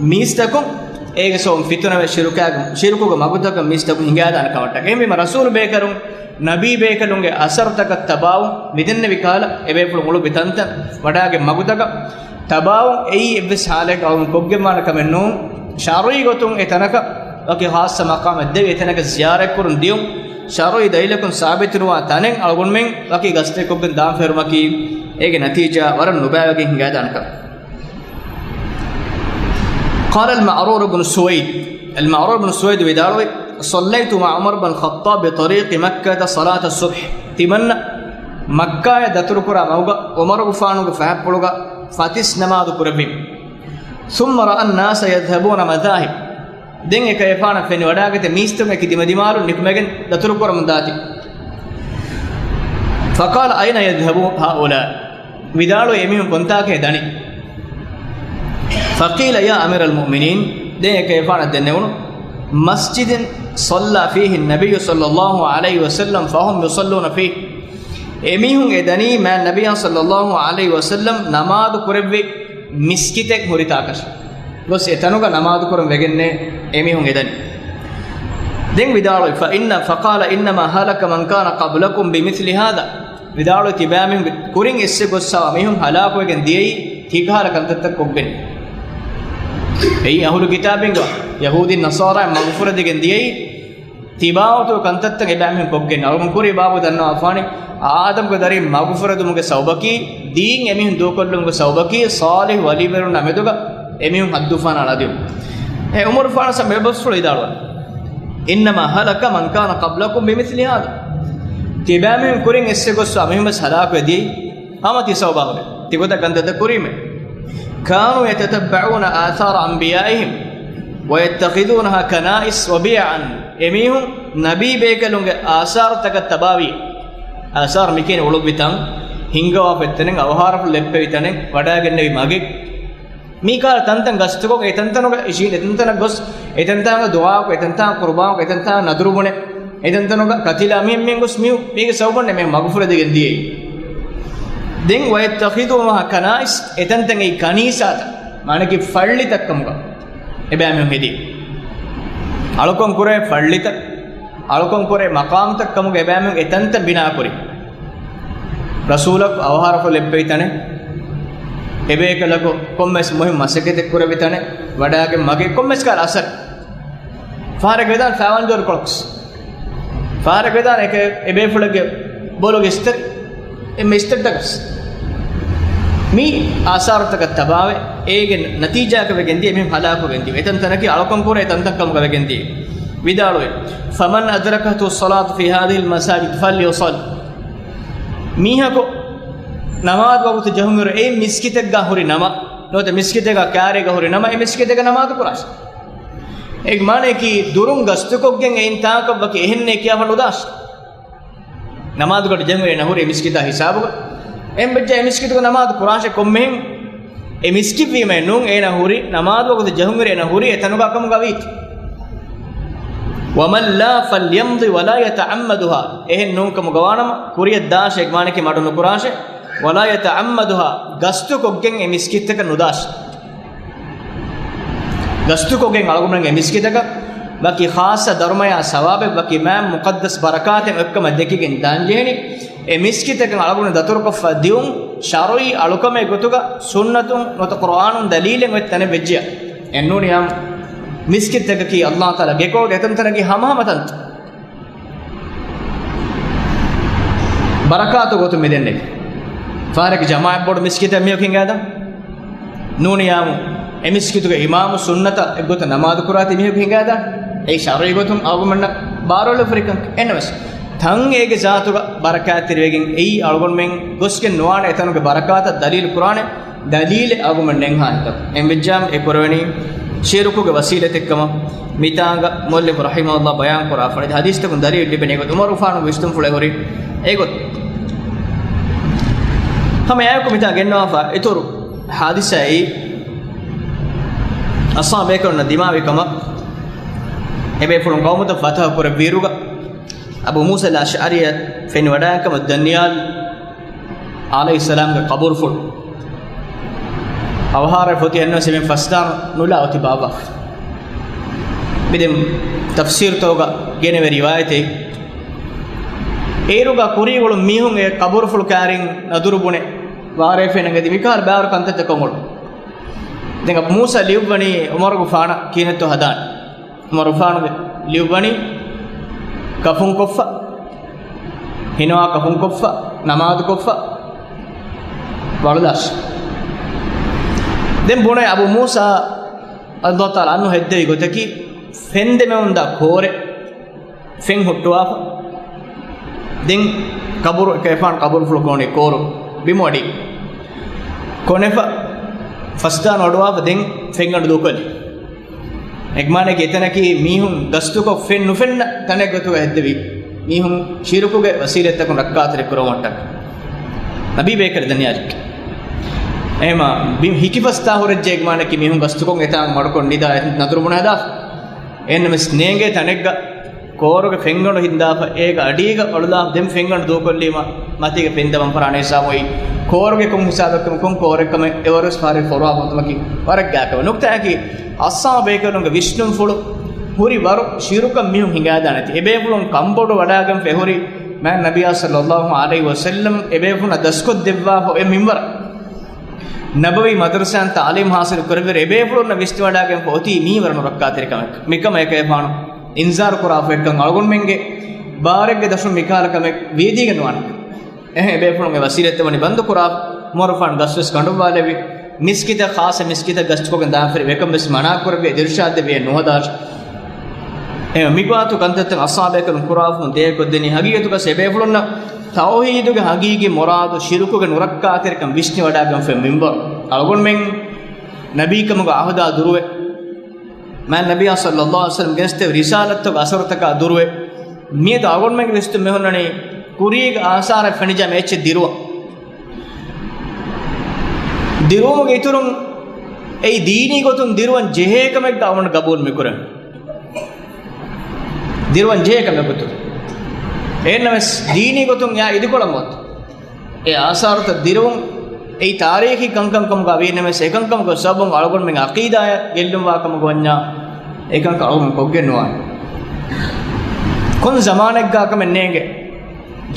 މީސްތަކުން އޭގެ ސަބަބުން ފިތުނަވެ ޝިރުކާގެ، ޝިރުކުގެ މަގުތަކަށް މީސްތަކުން ހިނގާދާނެ ކަމަށްޓަކައި. އެހެންވީމަ ރަސޫލު ބޭކަލުން، ނަބީ ބޭކަލުންގެ އަސަރުތަކަށް ތަބާވުން މިދެންނެވި ކަހަލަ އެބޭފުޅުން އުޅުއްވި ތަންތަން ވަޑާގެ މަގުތަކަށް ތަބާވުން އެއީ އެއްވެސް ހާލެއްގަ އަޅުގަނޑު ކޮށްގެންވާނެ ކަމެއް ނޫން. ޝަރުޢީ ގޮތުން އެ ތަނަކަށް ވަކި ޚާއްޞަ މަޤާމެއް ދެވި އެ ތަނަކަށް ޒިޔާރަތްކުރުން ދިޔުން، ޝަރުޢީ ދަލީލަކުން ސާބިތުވާ ތަނެއް އަޅުގަނޑުމެން ވަކި ގަސްތެއް ކޮށްގެން ދާން ފެރުމަކީ އޭގެ ނަތީޖާ ވަރަށް ނުބައިވެގެން ހިނގާދާނެ ކަމެއް. قال المعرور بن سويد، އަލްމަޢްރޫރު ބިން ސުވައިދު ވިދާޅުވި، صليت مع عمر بن الخطاب بطريق مكة صلاة الصبح. ތިމަންނަ މައްކާޔަށް ދަތުރުކުރާ މަގުގަ ޢުމަރުގެފާނުގެ ފަހަތްޕުޅުގަ ފަތިސް ނަމާދު ކުރެއްވި. ثم رأى الناس يذهبون مذاهب. ދެން އެކަލޭފާނަށް ފެނިވަޑާގަތެ މީސްތަކުން އެކި ދިމަދިމާލުން ނިކުމެގެން ދަތުރުކުރަމުން ދާތީ. فقال أين يذهب هؤلاء؟ ވިދާޅުވި އެމީހުން ކޮންތާކޭ ދަނީ؟ فقيل يا أمير المؤمنين، ދެން އެކަލޭފާނަށް ދެންނެވުނު، مسجد صلى فيه النبي صلى الله عليه وسلم فهم يصلون فيه. އެމީހުން އެ ދަނީ މާތް ނަބިއްޔާ ޞައްލައްލާހު ޢަލައިހި ވަސައްލަމް ނަމާދު ކުރެއްވި މިސްކިތެއް ހުރިތާކަށް. ގޮސް އެތަނުގަ ނަމާދު ކުރަން ވެގެންނޭ އެމީހުން އެ ދަނީ. ދެން ވިދާޅުވި، فإن، فقال إنما هلك من كان قبلكم بمثل هذا. ވިދާޅުވި ތިބާމީހުންގެ ކުރިން އެއްސެއް ގޮއްސާ މީހުން ހަލާކުވެގެން ދިޔައީ ތިކަހަލަ ކަންތައްތައް ކޮށްގެން. އެއީ އަހުލު ކިތާބިންގެ ޔަހޫދީން ނަޞާރާއިން މަގުފުރެދިގެން ދިޔައީ ތިބާވަތު ކަންތައްތައް އެބައިމީހުން ކޮށްގެން. އަޅުގަނޑު ކުރީ ބާބު ދަންނަވާފާނެ، އާދަމްގެ ދަރިން މަގުފުރެދުމުގެ ސަބަބަކީ، ދީން އެމީހުން ދޫކޮށްލުމުގެ ސަބަބަކީ، ޞާލިޙު ވަލީވެރިންނާ މެދުގަ އެމީހުން ހައްދުފަހަނަ އަޅާދިޔުން. އެ ޢުމަރުފާނަށް މި ބަސްފުޅު ވިދާޅުވަނީ، إنما هلك من كان قبلكم بمثل هذا. ތިބާމީހުން ކުރިން އެއްސެއް ގޮއްސާ މީހުން ވެސް ހަލާކުވެ ދިޔައީ ހަމަ ތި ސަބަބާ ހުރެ. ތިގޮތަށް ކަންތައްތައް ކުރީމޭ. كانوا يتتبعون آثار أنبيائهم ويتخذونها كنائس وبيعا. އެމީހުން ނަބީ ބޭކަލުންގެ އާސާރުތަކަށް ތަބާވި. އާސާރު މިކިޔަނީ އުޅުއްވި ތަން، ހިންގަވާފަ އޮތް ތަނެއް، އަވަހާރަފުޅު ލެއްޕެވި ތަނެއް، ވަޑާގެންނެވި މަގެއް. މީ ކަހަލަ ތަންތަން ގަސްތުކޮށް، އެތަންތަނުގަ އިށީން، އެތަންތަނަށް ގޮސް، އެތަންތާނގަ ދުޢާކޮށް، އެތަންތާނގަ ޤުރުބާންކޮށް، އެތަންތާނގަ ނަދުރު ބުނެ، އެތަންތަނުގަ ކަތިލާ މިހެން މިހެން ގޮސް މީ، މީގެ ސަބަބުން މި މަގުފުރެދިގެން ދިޔައީ. ދެން ويتخذونها كنائس، އެތަންތަން އެއީ ކަނީސާތައް، މާނަކީ ފައްޅިތައް ކަމުގަ އެބައިމީހުން ހެދީ. އަޅުކަން ކުރޭ ފައްޅިތައް، އަޅުކަން ކުރޭ މަޤާމްތައް ކަމުގަ އެބައިމީހުން އެތަންތަން ބިނާކުރި. ރަސޫލަކު އަވަހާރަފުޅު ލެއްޕެވި ތަނެއް، އެބޭކަލަކު ކޮންމެސް މުހިންމު މަސައްކަތެއް ކުރެއްވި ތަނެއް، ވަޑާގެ މަގެއް ކޮންމެސް ކަހަލަ އަސަރެއް. ފަހަރެއް ވެދާން ފައިވަންދޫރު ކޮޅަކުސް. ފަހަރެއް ވެދާން އެކެ އެބޭފުޅެއްގެ ބޮލުގެ އިސްތަށް، އެންމެ އިސްތަށް ދަގަސް. މި އާސާރުތަކަށް ތަބާވެ، އޭގެ ނަތީޖާއަކަށް ވެގެން ދިޔަ މީހުން ހަލާކުވެގެން ދިޔަ. އެތަންތަނަކީ އަޅުކަން ކުރޭ ތަންތަން ކަމުގަ ވެގެން ދިޔަ. ވިދާޅުވި، فمن أدركته الصلاة في هذه المساجد فليصل. މީހަކު ނަމާދު ވަގުތު ޖެހުނުއިރު އެ މިސްކިތެއްގަ ހުރި ނަމަ، ނުވަތަ މިސްކިތެއްގަ ކާރީގަ ހުރި ނަމަ، އެ މިސްކިތެއްގަ ނަމާދު ކުރާށި. އޭގެ މާނައަކީ ދުރުން ގަސްތުކޮށްގެން އެއިން ތާކަށް ވަކި އެހެންނޭ ކިޔާފަ ނުދާށި. ނަމާދުގަޑި ޖެހުނުއިރު އޭނަ ހުރީ މިސްކިތާ ހިސާބުގަ. އެހެން ވެއްޖެ އެ މިސްކިތުގަ ނަމާދު ކުރާށޭ ކޮންމެހެން. އެ މިސްކިތް ވީމަ ނޫން އޭނަ ހުރި ނަމާދު ވަގުތު ޖެހުނުއިރު އޭނަ ހުރީ އެތަނުގަ ކަމުގަ ވީތީ. ومن لا فليمض ولا يتعمدها. އެހެން ނޫން ކަމުގަ ވާނަމަ ކުރިޔަށް ދާށޭ، އޭގެ މާނައަކީ މަޑު ނުކުރާށޭ. ولا يتعمدها، ގަސްތުކޮށްގެން އެ މިސްކިތްތަކަށް ނުދާށޭ. ގަސްތުކޮށްގެން އަޅުގަނޑުމެން އެ މިސްކިތަކަށް ވަކި ޚާއްޞަ ދަރުމަޔާ ސަވާބެއް، ވަކި މާތް މުޤައްދަސް ބަރަކާތެއް އޮތްކަމަށް ދެކިގެން ދާންޖެހެނީ. އެ މިސްކިތަކަށް އަޅުގަނޑު ދަތުރުކޮށްފަ ދިއުން ޝަރުޢީ އަޅުކަމެއް ގޮތުގަ ސުންނަތުން ނުވަތަ ޤުރްއާނުން ދަލީލެއް އޮތް ތަނެއް ވެއްޖެޔާ. އެއްނޫނިއްޔާ މިސްކިތްތަކަކީ ﷲ ތަޢާލާ ގެކޮޅުގެ އެތަންތަނަކީ ހަމަހަމަ ތަންތަން. ބަރަކާތު ގޮތުން މިދެންނެވި. ފަހަރަކު ޖަމާޢަތް ބޮޑު މިސްކިތެއް މީހަކު ހިނގާދާން. ނޫނިއްޔާމު އެ މިސްކިތުގެ އިމާމު ސުންނަތަށް އެއްގޮތަށް ނަމާދު ކުރާތީ މީހަކު ހިނގާދާން. އެއީ ޝަރުޢީ ގޮތުން އަޅުގަނޑަށް ބާރުއެޅިފަ ހުރި ކަން. އެހެންނަމަވެސް ތަން އޭގެ ޒާތުގަ ބަރަކާތްތެރިވެގެން އެއީ އަޅުގަނޑުމެން ގޮސްގެން ނުވާނެ އެތަނުގެ ބަރަކާތަށް ދަލީލު ކުރާނެ. ދަލީލެއް އަޅުގަނޑުމެން ނެތް ހާލަތަކު. އެހެން ވެއްޖާމަ އެ ކުރެވެނީ ޝިރުކުގެ ވަސީލަތެއްކަމަށް މިތާނގަ މުއައްލިފު ރަޙިމަހުﷲ ބަޔާން ކުރާފަ އެ ޙަދީޘްތަކުން ދަލީލު ލިބެނީ އެގޮތަށް. ޢުމަރުގެފާނުގެ ވިސްނުންފުޅު އެ ހުރީ އެގޮތަށް. ހަމަ އެއާއެކު މިތާ ގެންނަވާފަ އިތުރު ޙާދިސާއެއް، އަޞްޙާބު ބޭކަލުންނަށް ދިމާވި ކަމަށް، އެބޭފުޅުން ޤައުމުތައް ފަތަޙަ ކުރެއްވިއިރުގަ، އަބޫ މޫސަ އަލްއަޝްޢަރީއަށް ފެނިވަޑައިގެން ކަމަށް ދަންޔާލު ޢަލައިހިއްސަލާމްގެ ޤަބުރުފުޅު އަވަހާރަ ފޮތި އެންނަސް އެމެން ފަސްދާނު ނުލާ އޮތި ބާއްވާފަ. މިދެން ތަފްސީރުތަކުގަ ގެނެވޭ ރިވާޔަތެއް. އޭރުގަ ކުރީގޮޅު މީހުން އެ ޤަބުރުފުޅު ކާރިން ނަދުރު ބުނެ ވާރޭފޭނަ ގެދި މިކަހަލަ ބާރު ކަންތައްތައް ކޮށް އުޅުނު. ދެން އަބު މޫސާ ލިޔުއްވަނީ ޢުމަރުގެފާނަށް ކިހިނެއްތޯ ހަދާނެ. ޢުމަރުގެފާނުގެ ލިޔުއްވަނީ ކަފުން ކޮށްފަ، ހިނަވާ ކަފުން ކޮށްފަ، ނަމާދު ކޮށްފަ، ވަޅުލާށި. ދެން ބުނޭ އަބު މޫސާ ރަޟިޔަﷲ ތަޢާލާ ޢަންހު ހެއްދެވި ގޮތަކީ ފެންދެމެވުންދާ ކޯރެއް ފެން ހުއްޓުވާފަ. ދެން ޤަބުރު، އެކަލޭގެފާނު ޤަބުރުފުޅު ކޮނުނީ ކޯރު ބިމު އަޑީ. ކޮނެފަ ފަސްދާނު އަޑުވާފަ ދެން ފެންގަނޑު ދޫކޮށްލި. އެގްމާނެކި އެތަނަކީ މީހުން ގަސްތުކޮށް ފެން ނުފެންނަ ތަނެއް ގޮތުގަ ހެއްދެވީ. މީހުން ޝިރުކުގެ ވަސީލަތްތަކުން ރައްކާތެރި ކުރުވުމަށްޓަކައި. ނަބީ ބޭކަލެއް ދަނިޔާލެއް. އެހެމަ ބިމް ހިކިފަސްތާ ހުރެއްޖެ އެގްމާނެކި މީހުން ގަސްތުކޮށް އެތާނގަ މަޑުކޮށް ނިދާ އެ ނަދުރު ބުނެ ހަދާފަ. އެހެންނަމަވެސް ނޭނގޭ ތަނެއްގަ ކޯރުގެ ފެންގަނޑު ހިންދާފަ، އޭގަ އަޑީގަ އަޅުލާ ދެން ފެންގަނޑު ދޫކޮށްލީމަ، މަތީގަ ފެން ދަމަން ފަރާނަ ހިސާބު އޮތް. ކޯރުގެ ކޮން ހިސާބެއްކަމެއް، ކޮން ކޯރެއްކަމެއް، އެވަރުވެސް ފަހަރެއް ފޮރުވާ ބޮންތަމަކީ ވަރަށް ގާތްކަމެއް. ނުކްތާއަކީ، އަޞްޙާބު ބޭކަލުންގެ ވިސްނުންފުޅު ހުރި ވަރު ޝިރުކަށް މީހުން ހިނގާދާނެތީ. އެބޭފުޅުން ކަންބޮޑު ވަޑާގެން ފެހުރި މާތް ނަބިއްޔާ ޞައްލައްލާހު ޢަލައިހި ވަސައްލަމް އެބޭފުޅުންނަށް ދަސްކޮށްދެއްވާފަ އޮތް މިންވަރަށް. ނަބަވީ މަދްރަސާއިން ތަޢުލީމް ޙާޞިލު ކުރެއްވިއިރު އެބޭފުޅުންނަށް ވިސްނިވަޑާގެންފަ އޮތީ މީ ވަރަށް ނުރައްކާތެރި ކަމެއް. މިކަމަށް އެކަލޭގެފާނު އިންޒާރު ކުރާފަ އެއްކަން އަޅުގަނޑުމެންގެ ބާރެއްގެ ދަށުން މިކަހަލަ ކަމެއް ވީދީގެން ނުވާނެ. އެހެން އެބޭފުޅުންގެ ވަސީލަތްތައް ވަނީ ބަންދު ކުރާ، ޢުމަރުގެފާނު ގަސްވެސް ކަނޑުއްވާލެއްވި. މިސްކިތަށް، ޚާއްޞަ މިސްކިތަށް ގަސްތުކޮށްގެން ދާންފެރި އެކަން ވެސް މަނާ ކުރެއްވި، އިރުޝާދެއްވި ނުހަދާށި. އެ މިގާތު ކަންތައްތައް އަޞްޙާބޭކަލުން ކުރާފަ ދޭކޮށްދެނީ ހަގީގަތުގަސް އެބޭފުޅުންނަށް ތައުޙީދުގެ ހަގީގީ މުރާދު ޝިރުކުގެ ނުރައްކާތެރިކަން ވިސްނިވަޑާގެންފަ މިންވަރު. އަޅުގަނޑުމެން ނަބީކަމުގެ ޢަހުދާ ދުރުވެ، މާތް ނަބިއްޔާ ޞައްލައްލާހު ޢަލައިހި ވަސައްލަމް ގެނެސްދެވި ރިސާލަތުގެ އަސަރުތަކާ ދުރުވެ، މިއަދު އަޅުގަނޑުމެންގެ ވިސްނުން މިހުންނަނީ ކުރީގެ އާސާރެއް ފެނިޖަމަ އެއްޗެއް ދިރުވަން. ދިރުވުމުގެ އިތުރުން އެއީ ދީނީ ގޮތުން ދިރުވަން ޖެހޭ ކަމެއްގަ އަޅުގަނޑު ގަބޫލު މިކުރަން. ދިރުވަން ޖެހޭ ކަމެއް ގޮތުން. އެހެންނަމަވެސް ދީނީ ގޮތުން އެއާ އިދިކޮޅަށް މައްތު. އެ އާސާރުތައް ދިރުވުން އެއީ ތާރީޚީ ކަންކަން ކަމުގަ ވީނަމަވެސް، އެކަންކަމުގެ ސަބަބުން އަޅުގަނޑުމެން ޢަޤީދާއަށް ގެއްލުންވާ ކަމުގަ ވަންޏާ، އެކަންކަން އަޅުގަނޑު ކޮށްގެން ނުވާނެ. ކޮން ޒަމާނެއްގާ ކަމެއް ނޭނގެ،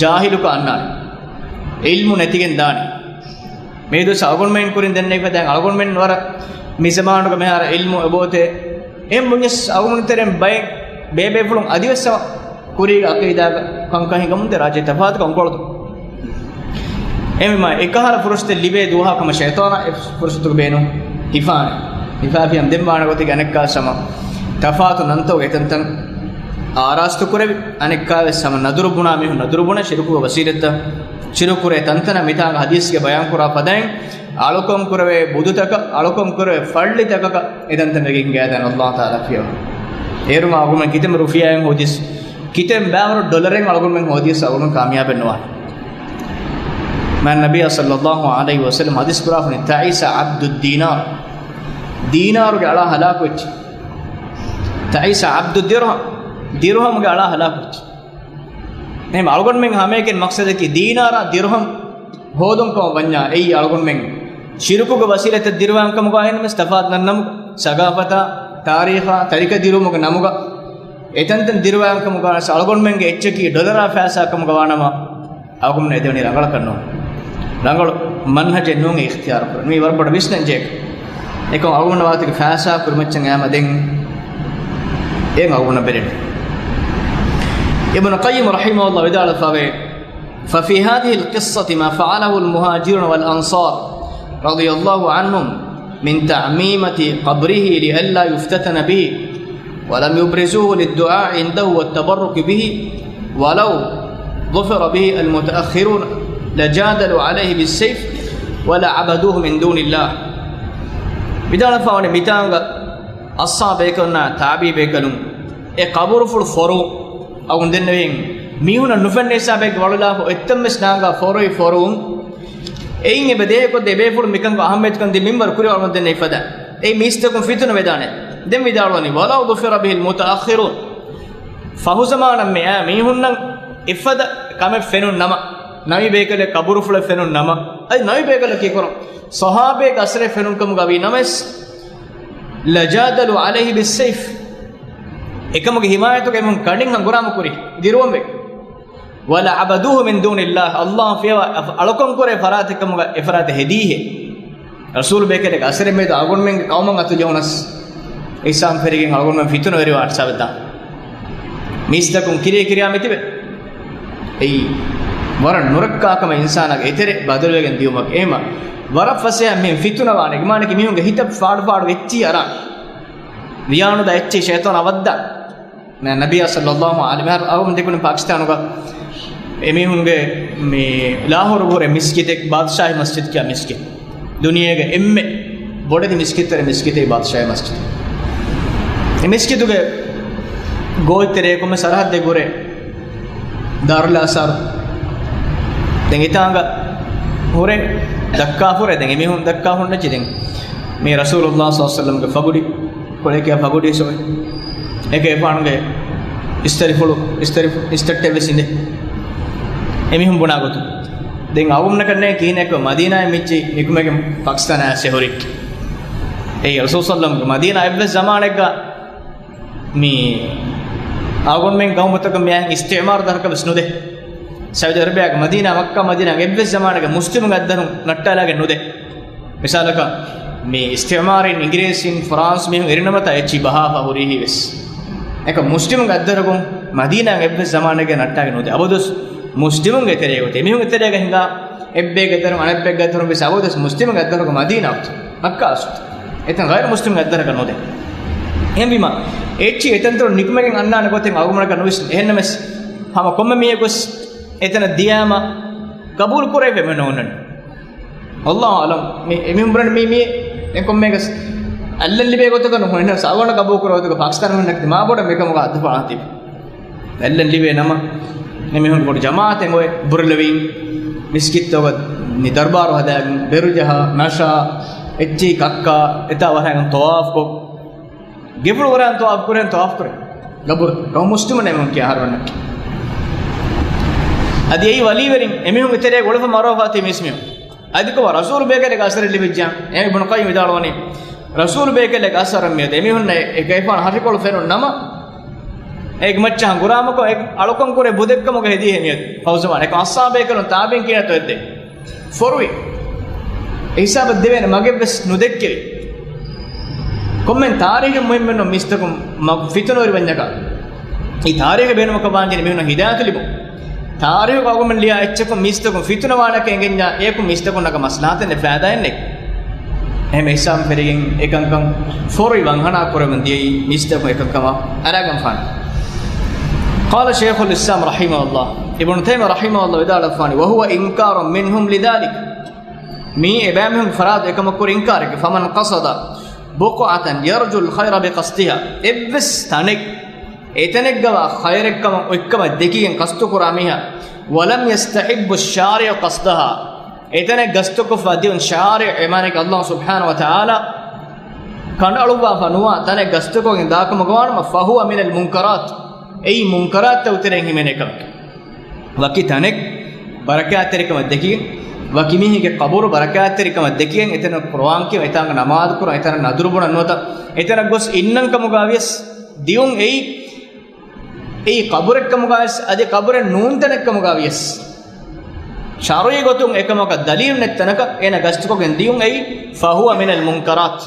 ޖާހިލުކަން އަންނާނެ. ޢިލްމު ނެތިގެން ދާނެ. މިއަދުވެސް އަޅުގަނޑުމެން ކުރިން ދެންނެވިފަދައިން އަޅުގަނޑުމެން ވަރަށް މި ޒަމާނުގަ މިހާރު ޢިލްމު އެބައޮތޭ. އެހެން ބުންޏަސް އަޅުގަނޑު ތެރެއިން ބައެއް ބޭބޭފުޅުން އަދިވެސް ހަމަ ކުރީގެ ޢަޤީދާގަ ކަންކަން ހިނގަމުންދޭ ރާއްޖެ ތަފާތުކަން ކޮޅުދު. އެހެންވީމާ އެކަހަލަ ފުރުސަތެއް ލިބޭ ދުވަހާ ކަމަށް ޝައިޠާނާ އެ ފުރުސަތުގެ ބޭނުން ހިފާނެ. ހިފާފިޔަން ދެން ވާނެ ގޮތެއްގެ އަނެއްކާވެސް ހަމަ ތަފާތު ނަންތަކުގެ އެތަންތަން އާރާސްތު ކުރެވި، އަނެއްކާވެސް ހަމަ ނަދުރު ބުނާ މީހުން ނަދުރު ބުނެ، ޝިރުކުގެ ވަސީލަތްތައް ޝިރުކު ކުރޭ ތަންތަނަށް މިތާނގަ ޙަދީޘްގެ ބަޔާން ކުރާ ފަދައިން، އަޅުކަން ކުރެވޭ ބުދުތަކަށް، އަޅުކަން ކުރެވޭ ފައްޅިތަކަކަށް އެތަންތަން ވެގެން ހިނގައިދާނެ ﷲ ތަޢާލާ ފިޔަވަ. އޭރުމަށް އަޅުގަނޑުމެން ކިތަންމެ ރުފިޔާއެއް ހޯދިޔަސް، ކިތަން ބައިވަރު ޑޮލަރެއް އަޅުގަނޑުމެން ހޯދިޔަސް އަޅުގަނޑު ކާމިޔާބެއް ނުވާނެ. މާތް ނަބިއްޔާ ޞައްލައްލާހު ޢަލައިހި ވަސައްލަމް ޙަދީޘް ކުރާފަ ވަނީ، ތަޢިސަ ޢަބްދުއްދީނާރު، ދީނާރުގެ އަޅާ ހަލާކުވެއްޖެ. ތަޢިސަ ޢަބްދުއްދިރްހަމް، ދިރުހަމްގެ އަޅާ ހަލާކުވެއްޖެ. އެހެން އަޅުގަނޑުމެން ހަމައެކަނި މަޤްޞަދަކީ ދީނާރާ ދިރުހަމް ހޯދުން ކަމަށް ވަންޏާ، އެއީ އަޅުގަނޑުމެން ޝިރުކުގެ ވަސީލަތަށް ދިރުވާން ކަމުގަ އިންނަމެސް ތަފާތު ނަންނަމުގަ، ސަގާފަތާ، ތާރީޚާ، ތަރިކަ ދިރުވުމުގެ ނަމުގަ، އެތަންތަން ދިރުވާން ކަމުގަ އަޅުގަނޑުމެންގެ އެއްޗަކީ ޑޮލަރާ ފައިސާ ކަމުގަ ވާނަމަ، އަޅުގަނޑުމެން އެދެވެނީ ރަނގަޅަކަށް ނޫން. ރަނގަޅު މަންހަޖެއް ނޫން އިޚްތިޔާރު ކުރަން. މީ ވަރަށް ބޮޑަށް ވިސްނަން ޖެހޭ ކަމެއް. އެކަމް އަޅުގަނޑަށް ވާތީގެ ފައިސާ ކުރިމައްޗަށް އައިމަ ދެން އެއަށް އަޅުގަނޑަށް ބެލެނީ. އިބްނު ޤައްޔިމް ރަޙިމަހުﷲ ވިދާޅުވެފަވޭ، ففي هذه القصة ما فعله المهاجرون والأنصار رضي الله عنهم من تعميمة قبره لئلا يفتتن به، ولم يبرزوه للدعاء عنده والتبرك به، ولو ظفر به المتأخرون لجادلوا عليه بالسيف ولعبدوه من دون الله. ވިދާޅުވެފަވަނީ މިތާނގަ އަޞްޙާބޭކަލުންނާ ތާބީބޭކަލުން އެ ޤަބުރުފުޅު ފޮރުވުން، އަޅުގަނޑު ދެންނެވިން މީހުންނަށް ނުފެންނަ ހިސާބެއްގެ ވަޅުލާފަ އޮތްތަން ވެސް ނާނގާ ފޮރުވި ފޮރުވުން. އެއިން އެބަ ދޭކޮށްދޭ އެބޭފުޅުން މިކަންކަން އަހައްމިޔަތުކަން ދިން މިންވަރު ކުރި އަޅުގަނޑު ދެންނެވި ފަދަ. އެއީ މީސްތަކުން ފިތުނަ ވެދާނެ. ދެން ވިދާޅުވަނީ، ولو ظفر به المتأخرون. ފަހުޒަމާނަށް މިއާ މީހުންނަށް އެފަދަ ކަމެއް ފެނުން ނަމަ، ނަބީ ބޭކަލެއް ޤަބުރުފުޅެއް ފެނުން ނަމަ، އަދި ނަބީ ބޭކަލަކީ ކޮރަން ޞަޙާބީ ޤަޞްރެއް ފެނުން ކަމުގަ ވީ ނަމަވެސް، لجادلوا عليه بالسيف، އެކަމުގެ ޙިމާޔަތުގަ އެމީހުން ކަނޑިން ހަނގުރާމަ ކުރި، ދިރުވަންވެ. ولا عبدوه من دون الله، ﷲ ފިޔަވާ އަޅުކަން ކުރޭ ފަރާތެއް ކަމުގަ އެފަރާތަށް ހެދީހޭ. ރަސޫލު ބޭކަލެއްގެ އަސަރެއް މިއަދު އަޅުގަނޑުމެންގެ ޤައުމަށް އަތު ޖެހުނަސް، އިސްލާމް ފެށިގެން އަޅުގަނޑުމެން ފިތުނަވެރިވާ ހިސާބެއް ދާން. މީސްތަކުން ކިރިޔަ ކިރިޔާ މިތިބެ. އެއީ ވަރަށް ނުރައްކާ ކަމެއް އިންސާނާގެ އެތެރެ ބަދަލުވެގެން ދިޔުމަކީ. އެހެމަ ވަރަށް ފަސޭހަ މި ފިތުނަވާނެ ގިމާނަކީ މީހުންގެ ހިތަށް ފާޑު ފާޑު އެއްޗިހި އަރާނެ. ވިޔާނުދާ އެއްޗިހި ޝައިޠާނާ ވައްދާ. ނަ-، ނަބިއްޔާ ޞައްލައްލާހު ޢަލައިހި ވަސައްލަމަ އަހުމަދު ދެކުނު ޕާކިސްތާނުގަ އެމީހުންގެ މި ލާހޯރު ހުރެ މިސްކިތެއް، ބާދްޝާހީ މަސްޖިދު ކިޔާ މިސްކިތް. ދުނިޔޭގެ އެންމެ ބޮޑެތި މިސްކިތްތެރި މިސްކިތެއް ބާދްޝާހީ މަސްޖިދު. އެ މިސްކިތުގެ ގޯތްތެރޭ ކޮންމެ ސަރަހައްދެއް ހުރެ ދާރުލް އާސާރު. ދެން އެތާނގަ ހުރެ ދައްކާފުރޭ. ދެން އެމީހުން ދައްކާ ހުންނައްޗި ދެން މި ރަސޫލުﷲ ޞައްލައްލާހު ޢަލައިހި ވަސައްލަމްގެ ފަގުޑި ކޮޅެކެއާ ފަގުޑި ސޮވެ. އެކޭ އެފާނުގެ އިސްތަށިފުޅު، އިސްތަށި، އިސްތައްޓެއް ވެސް އިނދެ. އެމީހުން ބުނާ ގޮތުން. ދެން އަވަމްނަކަށް ނޭނގެ ކިހިނެއްކޮ މަދީނާއިން މިއްޗި ނިކުމެގެން ޕާކިސްތާނާ އައިސް ހުރި. އެއީ ރަސޫލު ޞައްލައްލާހު ޢަލައިހި ވަސައްލަމްގެ މަދީނާ އެއްވެސް ޒަމާނެއްގަ މި އަޅުގަނޑުމެން ގައުމުތަކަށް މިއައި އިސްތިޢުމާރު ދަރަކަށް ވެސް ނުދޭ. ސައުދީ އަރަބިޔާގެ މަދީނާ، މައްކާ މަދީނާގެ އެއްވެސް ޒަމާނެއްގަ މުސްލިމުންގެ އަތްދަށުން ނައްޓާލާގެން ނުދޭ. މިސާލަކަށް، މި އިސްތިޢުމާރީން އިނގިރޭސީން ފްރާންސް މީހުން އެރިނަމަތާ އެއްޗިހި ބަހާފަ ހުރީ ހީވެސް. އެކަ މުސްލިމުންގެ އަތްދަށުގަ މަދީނާއިން އެއްވެސް ޒަމާނެއްގަ ނައްޓާގެން ނުދޭ. އަބަދުވެސް މުސްލިމުންގެ ތެރޭގަ އޮތޭ. މީހުންގެ ތެރޭގަ ހިނގާ އެއްބޭގެ އަތްދަށުން އަނެއްބޭގެ އަތްދަށުން ވެސް އަބަދުވެސް މުސްލިމުންގެ އަތްދަށުގަ މަދީނާ އޮތީ. މައްކާ އަސްލު. އެތަން ޣައިރު މުސްލިމުންގެ އަތްދަށަކަށް ނުދޭ. އެހެންވީމަ، އެއްޗިހި އެތަންތަނުން ނިކުމެގެން އަންނާނެ ގޮތެއް އަޅުގަނޑަކަށް ނުވިސްނޭ. އެހެންނަމަވެސް، ހަމަ ކޮންމެ މީހަކުވެސް އެތަނަށް ދިޔާމަ ޤަބޫލު ކުރެވޭ މެ ނޯންނަން. ﷲ އަޢްލަމް. މި އެމީހުން ބުނަނީ މީ، މީ އެ ކޮންމެއަކަސް އައްލަން ލިބޭ ގޮތަކަށް ނުހުންނަ ސާވާނަ ޤަބޫލު ކުރޭ ގޮތަކަށް ޕާކިސްތާން ހުންނަކީ މާ ބޮޑަށް މިކަމުގަ އަތުފާން ތިބި. އައްލަން ލިބޭ ނަމަ، އެމީހުން ބޮޑު ޖަމާޢަތެއް އޮތް ބުރަލެވީ، މިސްކިތްތަކުގަ ނި ދަރުބާރު ހަދާގެން، ބެރުޖަހާ، ނަޝާ، އެއްޗިހި ކައްކާ، އެތާ ވަރަށް ތަވާފްކޮށް، ގެފުޅު ވަރަށް ތަވާފް ކުރޭ، ތަވާފް ކުރޭ. ގަބުރު، ގައުމު މުސްލިމުން އެމީހުން ކިޔާ އަހަރު ވަންނަ. އަދި އެއީ ވަލީވެރިން، އެމީހުންގެ ތެރޭ ގުޅިފަ މަރޯފާތީ މީސްމީހުން. އަދި ކޮބާ ރަސޫލު ބޭކަލެއްގެ އަސަރެއް ލިބިއްޖާ؟ އެ އިބްނު ޤައްޔިމް ވިދާޅުވަނީ، ރަސޫލު ބޭކަލެއްގެ އަސަރަށް މިއަދު އެމީހުންނަށް އެ ކައިފާނު ހަށިކޮޅު ފެނުން ނަމަ، އޭގެ މައްޗަށް ހަނގުރާމަކޮށް، އެ އަޅުކަން ކުރޭ ބުދެއްކަމުގަ ހެދީ ހެމިއަދު. ފަހުޒަމާން އެކަމް އައްސާބޭކަލުން ތާބީން ކިހިނެއްތޯ އެއްދެ ފޮރުވި. އެ ހިސާބަށް ދެވޭނެ މަގެއްވެސް ނުދެއްކެވި. ކޮންމެ ތާރީޚެއް މުހިއްމެއްނު މީސްތަކުން މަ-، ފިތުނަވެރިވަންޏަކަށް. އެ ތާރީޚެއް ބޭނުމަކަށް ވާންޖެހޭ މީހުންނަށް ހިދާޔަތު ލިބުން. ތާރީޚުގަ އަޅުގަނޑުމެން ލިޔާ އެއްޗަކުން މީސްތަކުން ފިތުނަވާނެކޭ އެނގެންޏާ، އެޔަކުން މީސްތަކުންނަކަށް މަސްލަހަތެއް ނެތް ފައިދާއެއް ނެތް. އެހެން ހިސާބުން ފެށިގެން އެކަންކަން ފޮރުވި ވަންހަނާ ކުރަމުން ދިޔައީ މީސްތަކުން އެކަންކަމަށް އަރާގަންފާނެ. قال شيخ الإسلام رحمه الله، އިބްނު ތައިމިއްޔާ ރަޙިމަހުﷲ ވިދާޅުވެފާނެ، وهو إنكار منهم لذلك. މީ އެބައިމީހުން ފަރާތު އެކަމަށް ކުރި އިންކާރެއްގެ، فمن قصد بقعة يرجو الخير بقصدها، އެއްވެސް ތަނެއް އެތަނެއްގަވާ ޚައިރެއްކަމަށް އޮތްކަމަށް ދެކިގެން ޤަޞްދު ކުރާ މީހާ، ولم يستحب الشارع قصدها، އެތަނެއް ގަސްތުކޮށްފަ ދިޔުން ޝާރިޢު، އެ މާނައަކީ ﷲ ސުބްޙާނަހޫ ވަތަޢާލާ ކަނޑައަޅުއްވާފަ ނުވާ ތަނެއް ގަސްތުކޮށްގެން ދާކަމުގަވާނަމަ، فهو من المنكرات، އެއީ މުންކަރާތްތައް ތެރެއިން ހިމެނޭ ކަމެއް. ވަކި ތަނެއް ބަރަކާތްތެރިކަމަށް ދެކިގެން، ވަކި މީހެއްގެ ޤަބުރު ބަރަކާތްތެރިކަމަށް ދެކިގެން، އެތަނަށް ޤުރުއާން ކިޔަން، އެތާނގަ ނަމާދު ކުރަން، އެތަނަށް ނަދުރު ބުނަން ނުވަތަ އެތަނަށް ގޮސް އިންނަން ކަމުގަ ވިޔަސް ދިޔުން އެއީ، އެއީ ޤަބުރެއްކަމުގަވެސް، އަދި ޤަބުރެއް ނޫން ތަނެއްކަމުގަ ވިޔަސް، ޝަރުޢީ ގޮތުން އެކަމަކަށް ދަލީލު ނެތް ތަނަކަށް އޭނަ ގަސްތުކޮށްގެން ދިޔުން އެއީ، فهو من المنكرات.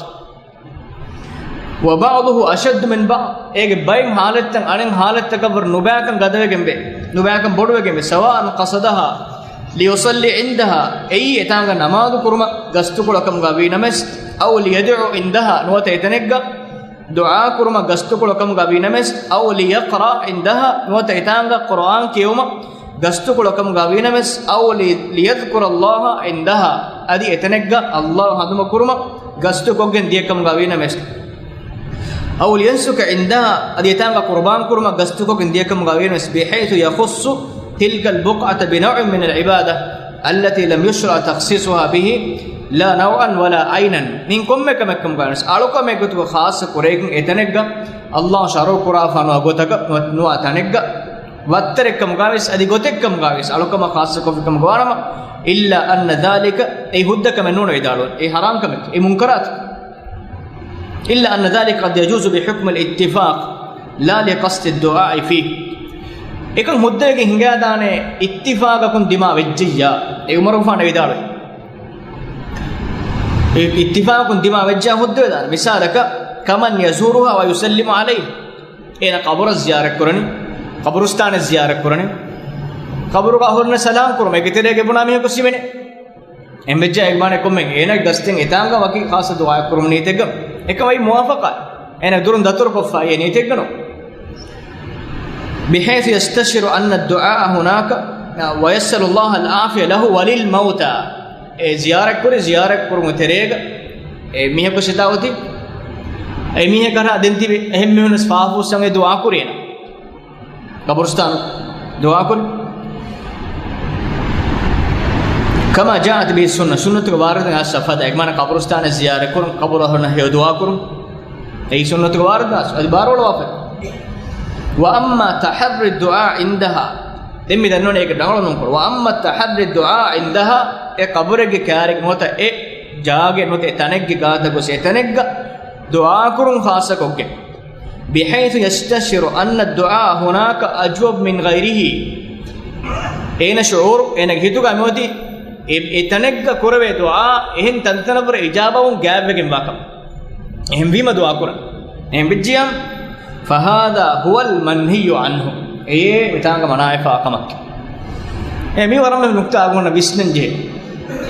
وبعضه أشد من بعض. އޭގެ ބައެއް ޙާލަތްތައް އަނެއް ޙާލަތްތަކަށްވުރެ ނުބައިކަން ގަދަވެގެންވޭ، ނުބައިކަން ބޮޑުވެގެންވޭ. سواء قصدها ليصلي عندها، އެއީ އެތާނގަ ނަމާދު ކުރުމަށް ގަސްތުކޮޅަކަމުގަ ވީނަމަވެސް، أو ليدعو عندها، ނުވަތަ އެތަނެއްގަ ދުޢާ ކުރުމަށް ގަސްތުކޮޅަކަމުގަ ވީނަމަވެސް، أو ليقرأ عندها، ނުވަތަ އެތާނގަ ޤުރުއާން ކިޔެވުމަށް ގަސްތުކޮޅަކަމުގަ ވީނަމަވެސް، أو لي-، ليذكر الله عندها، އަދި އެތަނެއްގަ ﷲ ހަނދުމަކުރުމަށް ގަސްތުކޮށްގެން ދިޔަކަމުގަ ވީނަމަވެސް، أو لينسك عندها، އަދި އެތާނގަ ޤުރުބާން ކުރުމަށް ގަސްތުކޮށްގެން ދިޔަކަމުގަ ވީނަމަވެސް، بحيث يخص تلك البقعة بنوع من العبادة التي لم يشرع تخصيصها به لا نوعا ولا عينا. މިއިން ކޮންމެ ކަމެއްކަމުގަ ވެސް އަޅުކަމެއް ގޮތުގަ ޚާއްޞަ ކުރެވިގެން އެތަނެއްގަ ﷲ ޝަރުޢު ކުރާފާ ނުވާ ގޮތަކަށް ނުވާ ތަނެއްގަ ވައްތަރެއްކަމުގަވެސް، އަދި ގޮތެއްކަމުގަވެސް، އަޅުކަމަށް ޚާއްޞަކޮށްފިކަމުގަވާނަމަ، إلا أن ذلك، އެއީ ހުއްދަކަމެއް ނޫން ވިދާޅުވަން، އެއީ ޙަރާމްކަމެއް، އެއީ މުންކަރާތު. إلا أن ذلك قد يجوز بحكم الاتفاق لا لقصد الدعاء فيه. އެކަން ހުއްދައިގެ ހިނގާދާނެ އިއްތިފާގަކުން ދިމާ ވެއްޖެއްޔާ، އެ ޢުމަރުގެފާނަށް ވިދާޅުވި. އިއްތިފާގަކުން ދިމާ ވެއްޖެއްޔާ ހުއްދަވެދާނެ. މިސާލަކަށް، كمن يزورها ويسلم عليه. އޭނަ ޤަބުރަށް ޒިޔާރަތްކުރަނީ، ޤަބުރުސްތާނަށް ޒިޔާރަތްކުރަނީ، ޤަބުރުގަ އަހުރެންނަށް ސަލާމް ކުރުމަށް އޭގެ ތެރޭގަ ބުނާ މީހަކު ސިމެނެ. އެހެންވެއްޖެއްޔާ އެގެ މާނަ ކޮންމެ އޭނަގެ ގަސްތެއް އެތާނގަ ވަކި ޚާއްޞަ ދުޢާއެއް ކުރުމު ނިޔަތެއްގަ، އެކަން ވައި މުވާފަޤާ. އޭނަ ދުރުން ދަތުރުކޮށްފަ އެ ނިޔަތެއްގަ ނޫން. بحيث يستشعر أن الدعاء هناك ويسأل الله العافية له وللموتى. އެ ޒިޔާރަތްކުރި، ޒިޔާރަތްކުރުމުގެ ތެރޭގަ އެ މީހަކު ސިތާ އޮތީ، އެ މީހަކަށް ދެން ތިބި އެހެން މީހުންވެސް ފާފަ ފުއްސަން އެ ދުޢާ ކުރީނަ. ޤަބުރުސްތާނު ދުޢާކުރި. كما جاءت به السنة، ސުންނަތުގަ ވާރިދު އައްސަ ފަދަ، އެގެ މާނަ ޤަބުރުސްތާނަށް ޒިޔާރަތްކުރުން، ޤަބުރު އަހުރުންނަށް ހެޔޮ ދުޢާކުރުން، އެއީ ސުންނަތުގަ ވާރިދު އައްސަ، އަދި ބާރުއަޅުވާފަ. وأما تحري الدعاء عندها، ދެން މި ދަންނަވަނީ އޭގެ ރަނގަޅު ނޫންކޮޅު. وأما تحري الدعاء عندها، އެ ޤަބުރެއްގެ ކާރިގަ ނުވަތަ އެ ޖާގައެއް ނުވަތަ އެ ތަނެއްގެ ގާތަށް ގޮސް އެ ތަނެއްގަ ދުޢާކުރުން ޚާއްޞަކޮށްގެން. بحيث يستشعر أن الدعاء هناك أجوب من غيره. އޭނަ ޝުޢޫރު، އޭނަގެ ހިތުގަ މިއޮތީ އެ، އެ ތަނެއްގަ ކުރެވޭ ދުޢާ އެހެން ތަންތަނަށްވުރެ އިޖާބަވުން ގާތްވެގެންވާކަމަށް. އެހެންވީމަ ދުޢާކުރަން. އެހެން ވެއްޖިޔާ، فهذا هو المنهي عنه. އެއީ މިތާނގަ މަނާވެފާ ކަމަކީ. އެ މީ ވަރަށް މެ ނުކްތާ އަޅުގަނޑަށް ވިސްނަން ޖެހޭ.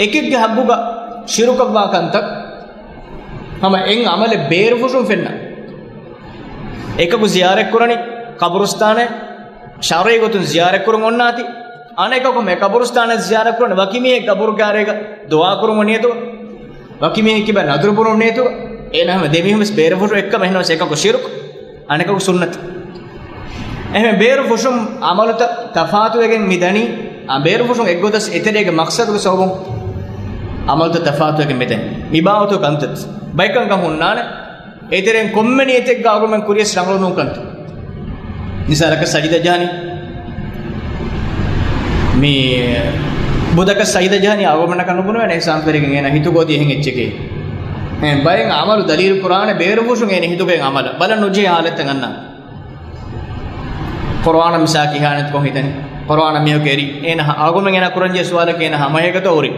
އެކެއްގެ ޙައްޤުގަ ޝިރުކަށްވާ ކަންތައް ހަމަ އެއް ޢަމަލެއް ބޭރުފުށުން ފެންނަ. އެކަކު ޒިޔާރަތްކުރަނީ ޤަބުރުސްތާނެއް، ޝަރުޢީ ގޮތުން ޒިޔާރަތްކުރުން އޮންނާތީ. އަނެކަކު މި ޤަބުރުސްތާނަށް ޒިޔާރަތްކުރަނީ ވަކި މީހެއް ޤަބުރު ކާރޭގަ ދުޢާކުރުމުގެ ނިޔަތުގަ، ވަކި މީހެއް ކިބަ ނަދުރު ބުނުމުގެ ނިޔަތުގަ. އޭނަ ހަމަ ދެ މީހުން ވެސް ބޭރުފުށު އެއްކަމަށް އެހެންނަމަވެސް އެކަކު ޝިރުކު، އަނެކަކު ސުންނަތު. އެހެން ބޭރުފުށުން ޢަމަލުތައް ތަފާތުވެގެން މި ދަނީ، އާ، ބޭރުފުށުން އެއްގޮތަސް އެތެރޭގެ މަޤްޞަދުގެ ސަބަބުން ޢަމަލުތައް ތަފާތުވެގެން މި ދަނީ. މި ބާވަތު ކަންތައް ބައެއްކަންކަން ހުންނާނެ. އެތެރެއިން ކޮންމެ ނިޔަތެއްގަ އަޅުގަނޑުމެން ކުރިޔަސް ރަނގަޅު ނޫން ކަންތައް. މިސާލަކަށް ސަޖިދަ ޖަހަނީ. މި ބުދަކަށް ސަޖިދަ ޖަހަނީ އަޅުގަނޑަކަށް ނުބުނެވޭނެ އިޙްސާން ފެށިގެން އޭނަ ހިތުގަ އޮތީ އެހެން އެއްޗެކޭ. އެހެން ބައެއް ޢަމަލު ދަލީލު ކުރާނެ ބޭރުފުށުން އޭނަ ހިތުގައި ޢަމަލަށް. ބަލަން ނުޖެހޭ ޙާލަތްތައް އަންނާނެ. ޤުރުއާނަށް މިސާލަކަށް އިހާނެތިކޮށް ހިތަނީ. ޤުރުއާނަށް މީހަކު އެރި. އޭނަ އަޅުގަނޑުމެން އޭނަ ކުރަންޖެހޭ ސުވާލަކީ އޭނަ ހަމައެކަނި އުރި.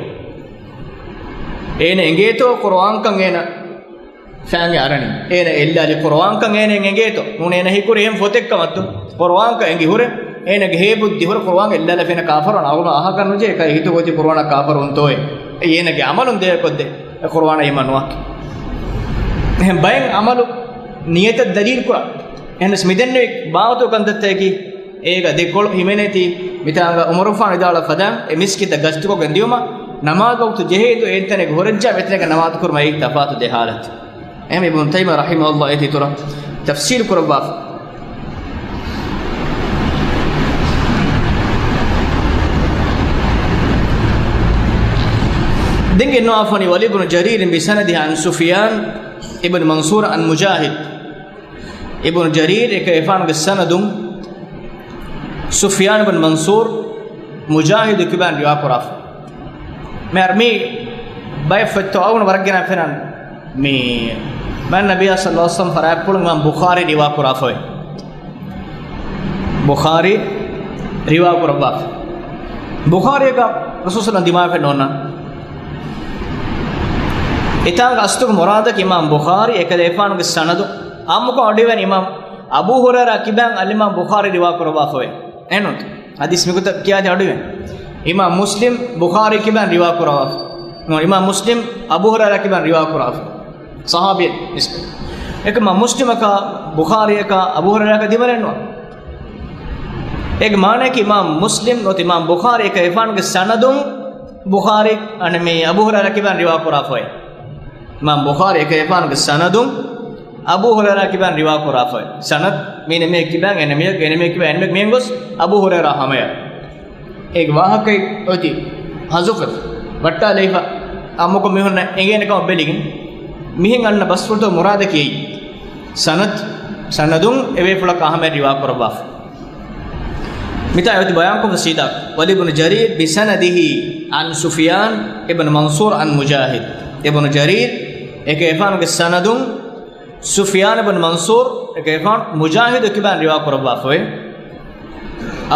އޭނަ އެނގޭތޯ ޤުރުއާންކަން އޭނަ ފާނގެ އަރަނީ. އޭނަ އެއްލާލި ޤުރުއާންކަން އޭނަ އެނގޭތޯ؟ ނޫނޭ އޭނަ ހީކުރީ އެހެން ފޮތެއްކަމަށްތޯ؟ ޤުރުއާންކަން އެނގި ހުރެ، އޭނަގެ ހޭ ބުއްދި ހުރެ ޤުރުއާން އެއްލާލަފަ އޭނަ ކާފަރުވާނެ. އަޅުގަނޑު އަހަކަށް ނުޖެހޭ ކައި ހިތުގަ އޮތީ ޤުރުއާނަށް ކާފަރުވުންތޯއޭ. އެއީ އޭނަގެ ޢަމަލުން ދޭ ކޮށްދޭ. އެ ޤުރުއާނަށް އީމާން ނުވާކި. އެހެން ބައެއް ޢަމަލު ނިޔަތަށް ދަލީލު ކުރާ. އެހެނަސް މިދެންނެވި ބާވަތު ކަންތައްތަކަކީ އޭގަ ދެކޮޅު ހިމެނޭތީ، މިތާނގަ ޢުމަރުގެފާނު ވިދާޅުވި ފަދައިން އެ މިސްކިތަށް ގަސްތުކޮށްގެން ދިޔުމަށް ނަމާދު ވަގުތު ޖެހޭ ދޯ އެތަނެއްގަ ހުރެއްޖާ އެތަނެއްގަ ނަމާދު ކުރުމަށް އެއީ ތަފާތު ދެ ޙާލަތެއް. އެހެން އިބްނު ތައިމިއްޔާ ރަޙިމަހުﷲ އޭތި އިތުރަށް ތަފްސީލު ކުރައްވާފަ. ދެން ގެންނަވާފަ ވަނީ ވަލީދު ބުނު ޖަރީރިން ބިސަނަދިހި ޢަން ސުފްޔާން އިބްނު މަންޞޫރަށް ޢަން މުޖާހިދު. އިބްނު ޖަރީރު އެކަލޭގެފާނުގެ ސަނަދުން ސުފްޔާނު ބިން މަންޞޫރު މުޖާހިދު ކިބާން ރިވާކުރާފަ. މިހާރު މި ބައެއް ފޮތްތައް އަޅުގަނޑު ވަރަށް ގިނަ ފެންނަން މި މާތް ނަބިއްޔާ ޞައްލަﷲ ޢަލައިހި ވަސައްލަމަ ފަރާތްޕުޅުން އިމާމް ބުޚާރީ ރިވާކުރާފައި. ބުޚާރީ ރިވާކުރައްވާފަ. ބުޚާރީގަ ރަސޫލު ޞައްލަﷲ ޢަލައިހި ވަސައްލަމަ ދިމާވެފަ ނޯންނާނެ. އެތާނގަ އަސްލުގެ މުރާދަކީ އިމާމް ބުޚާރީ އެކަލޭގެފާނުގެ ސަނަދު ޢާއްމުކޮށް އަޑުއިވެން އިމާމް އަބޫ ހުރައިރާ ކިބާން އަލްއިމާމް ބުޚާރީ ރިވާކުރައްވާފައި. އެހެންނޫންތަ؟ ޙަދީޘް މިގޮތަށް ކިޔާދިން އަޑުއިވެން. އިމާމް މުސްލިމް ބުޚާރީ ކިބާން ރިވާކުރައްވާފަ. ނޫން، އިމާމް މުސްލިމް އަބޫ ހުރައިރާ ކިބާން ރިވާކުރައްވާފަ. ޞަޙާބީ ނިސްބަތް. އެކަމަ މުސްލިމަކާ ބުޚާރީއަކާ އަބޫ ހުރައިރާއަކާ ދިމަލެއްނުވާ. އޭގެ މާނައަކީ އިމާމް މުސްލިމް ނުވަތަ އިމާމް ބުޚާރީ އެކަލޭގެފާނުގެ ސަނަދުން ބުޚާރީ، އަނެ، މި އަބޫ ހުރައިރާ ކިބާން ރިވާކުރާފައި. އިމާމް ބުޚާރީ އެކަލޭގެފާނުގެ ސަނަދުން އަބޫ ހުރައިރާ ކިބާން ރިވާކުރާފައި. ސަނަދު މީނަ މީހެއް ކިބާން އޭނަ މީހަކު، އޭނަ މީހެއް ކިބާން އޭނަ މީހަކު، މިހެން ގޮސް އަބޫ ހުރައިރާ ހަމަޔަށް. އޭގެ ވާހަކައެއް އޮތީ ހަޒުފެފަ، ވައްޓާލައިފަ، އާއްމުކޮށް މީހުންނަށް އެނގޭނެ ކަމަށް ބެލިގެން. މިހެން އަންނަ ބަސްފުޅުތައް މުރާދަކީ އެއީ. ސަނަދު، ސަނަދުން އެބޭފުޅަކާ ހަމަޔަށް ރިވާކުރައްވާފަ. މިތާ އޮތީ ބަޔާންކޮށްފަ ސީދާ. ވަލިބުނު ޖަރީރް ބިސަނަދިހި ޢަން ސުފްޔާން އިބްނު މަންސޫރް ޢަން މުޖާހިދް. އިބްނު ޖަރީރް އެކަލޭގެފާނުގެ ސަނަދުން ސުފްޔާން އިބްނު މަންސޫރް އެކަލޭގެފާނު މުޖާހިދު ކިބާން ރިވާ ކުރައްވާފައެވެ.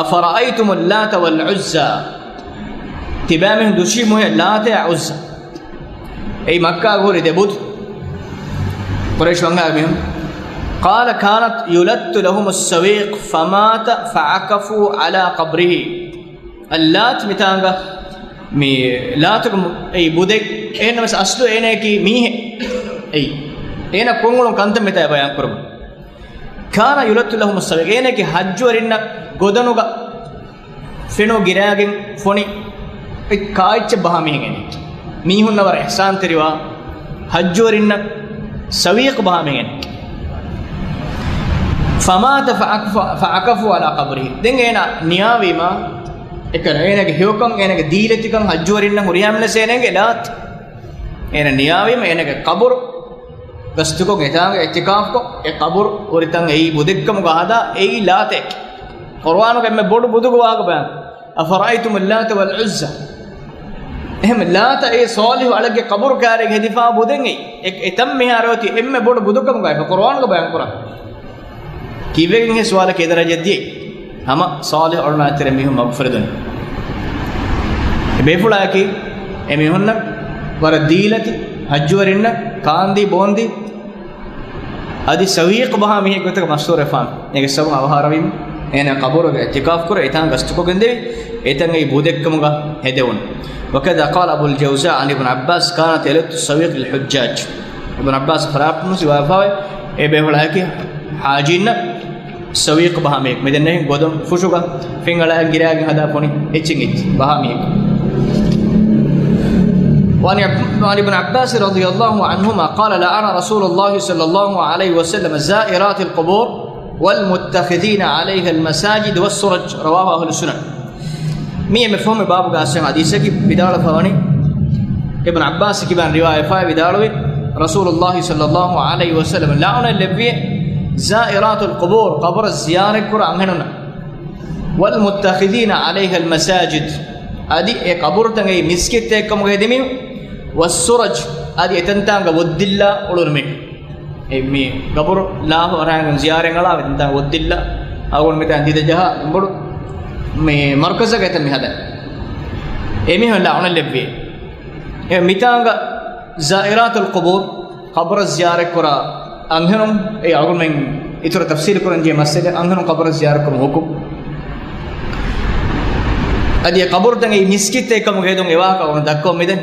أفرأيتم اللات والعزى؟ ތިބާމީހުން ދުށީ މޮހެ ލާތަޔާ ޢުއްޒާ؟ އެއީ މައްކާގަ ހުރި ދެ ބުދު. ޤުރައިޝް ވަންހާގެ މީހުން. قال كانت يلت لهم السويق فمات فعكفوا على قبره. އައްލާތް މިތާނގަ މި ލާތުގެ މު-، އެއީ ބުދެއް. އެހެންނަމަސް އަސްލު އޭނަޔަކީ މީހެއް. އެއީ އޭނަ ކޮށްއުޅުނު ކަންތައް މިތާ ބަޔާން ކުރަމުން. كان يلت لهم السويق. އޭނަޔަކީ ހައްޖުވެރިންނަށް ގޮދަނުގަ ފެނު ގިރާގެން ފޮނި އެ ކާއެއްޗެއް ބަހާ މީހެއް އޭނަ. މީހުންނަށް ވަރަށް އިޙްސާންތެރިވާ ހައްޖުވެރިންނަށް ސަވީޤް ބަހާ މީހެއް އޭނަ. فمات فعكف-، فعكفوا على قبره. ދެން އޭނަ ނިޔާވީމަ އެކަން އޭނަގެ ހެޔޮކަން، އޭނަގެ ދީލަތިކަން، ހައްޖުވެރިންނަށް ހުރިހާ މިނަސް އޭނަގެ ލާތް. އޭނަ ނިޔާވީމަ އޭނަގެ ޤަބުރު ގަސްތުކޮށް އެތާނގަ އިޢްތިކާފްކޮށް، އެ ޤަބުރު ހުރިތަން އެއީ ބުދެއްކަމުގަ ހަދާ އެއީ ލާތެއް. ޤުރުއާނުގަ އެންމެ ބޮޑު ބުދުގެ ވާހަކަ ބަޔާން. أفرأيتم اللات والعزى. އެހެން ލާތައޭ ޞާލިޙު އަޅެއްގެ ޤަބުރު ކާރޭގަ ހެދިފާ ބުދެއް އެއީ. އެ-، އެތަން މިހާރު އޮތީ އެންމެ ބޮޑު ބުދުކަމުގައި ޤުރުއާނުގަ ބަޔާން ކުރާ. ކީއްވެގެންހޭ ސުވާލަކީ އެ ދަރަޖަ ދިޔައީ؟ ހަމަ ޞާލިޙު އަޅުންނާ ތެރެ މީހުން މަގުފުރެދުން. އެ ބޭފުޅާއަކީ އެ މީހުންނަށް ވަރަށް ދީލަތި، ހައްޖުވެރިންނަށް ކާންދީ ބޯންދީ، އަދި ސަވީޤް ބަހާ މީހެއް ގޮތަކަށް މަޝްހޫރުވެފާނު. އޭގެ ސަބަބުން އަވަހާރަވީމަ އޭނާ ޤަބުރުގަ އިޢްތިކާފް ކުރެ އެތާން ގަސްތުކޮށްގެންދެވި، އެތަން އެއީ ބުދެއްކަމުގަ ހެދެވުނު. وكذا قال أبو الجوزاء عن ابن عباس كانت يلت السويق للحجاج. އިބްނު ޢައްބާސް ފަރާތުން ސިވާފާވެ އެ ބޭފުޅާއަކީ ޙާޖީންނަށް ސަވީޤް ބަހާ މީހެއް. މިދެންނެވި ގޮދަން ފުށުގަ ފެން އަޅާ ގިރާގެން ހަދާ ފޮނި އެއްޗެއް އެއްޗެއް ބަހާ މީހެއް. وعن ابن عباس رضي الله عنهما قال لعن رسول الله صلى الله عليه وسلم زائرات القبور والمتخذين عليها المساجد والسرج رواه أهل السنن. މި އެންމެ ފަހުމެ ބާބުގަ އައްސަން ޙަދީޘަކީ ވިދާޅުވެފަވަނީ، އިބްނު ޢައްބާސް ކިބާން ރިވާޔަތްވެފައި ވިދާޅުވި، ރަސޫލުﷲ ޞައްލަﷲ ޢަލައިހި ވަސައްލަމަ ލަޢުނަތް ލެއްވިއޭ زائرات القبور، ޤަބުރަށް ޒިޔާރަތްކުރާ އަންހެނުންނަށް، والمتخذين عليها المساجد، އަދި އެ ޤަބުރުތައް އެއީ މިސްކިތްތައް ކަމުގަ ހެދި މީހުން، والسرج، އަދި އެތަންތާނގަ ވޮއްދިއްލާ އުޅުނު މީހުން. އެ މި ޤަބުރު ލާފަ ވަރާގެން ޒިޔާރަތް އަޅާ އެތަންތާނގަ ވޮއްދިއްލާ އަޅުގަނޑު މިތާނގަ ދިދަ ޖަހާ ބޮޑު މި މަރުކަޒަކަށް އެތަން މި ހަދަން. އެ މީހުން ލަޢުނަތް ލެއްވި. އެ މިތާނގަ زائرات القبور، ޤަބުރަށް ޒިޔާރަތްކުރާ އަންހެނުން، އެ އަޅުގަނޑުމެން އިތުރަށް ތަފްސީލު ކުރަން ޖެހޭ މައްސަލަ، އަންހެނުން ޤަބުރަށް ޒިޔާރަތްކުރުމުގެ ޙުކުމް. އަދި އެ ޤަބުރުތައް އެއީ މިސްކިތްތައް ކަމުގަ ހެދުން އެ ވާހަކަ އަޅުގަނޑު ދައްކަވަމުން މިދަނީ.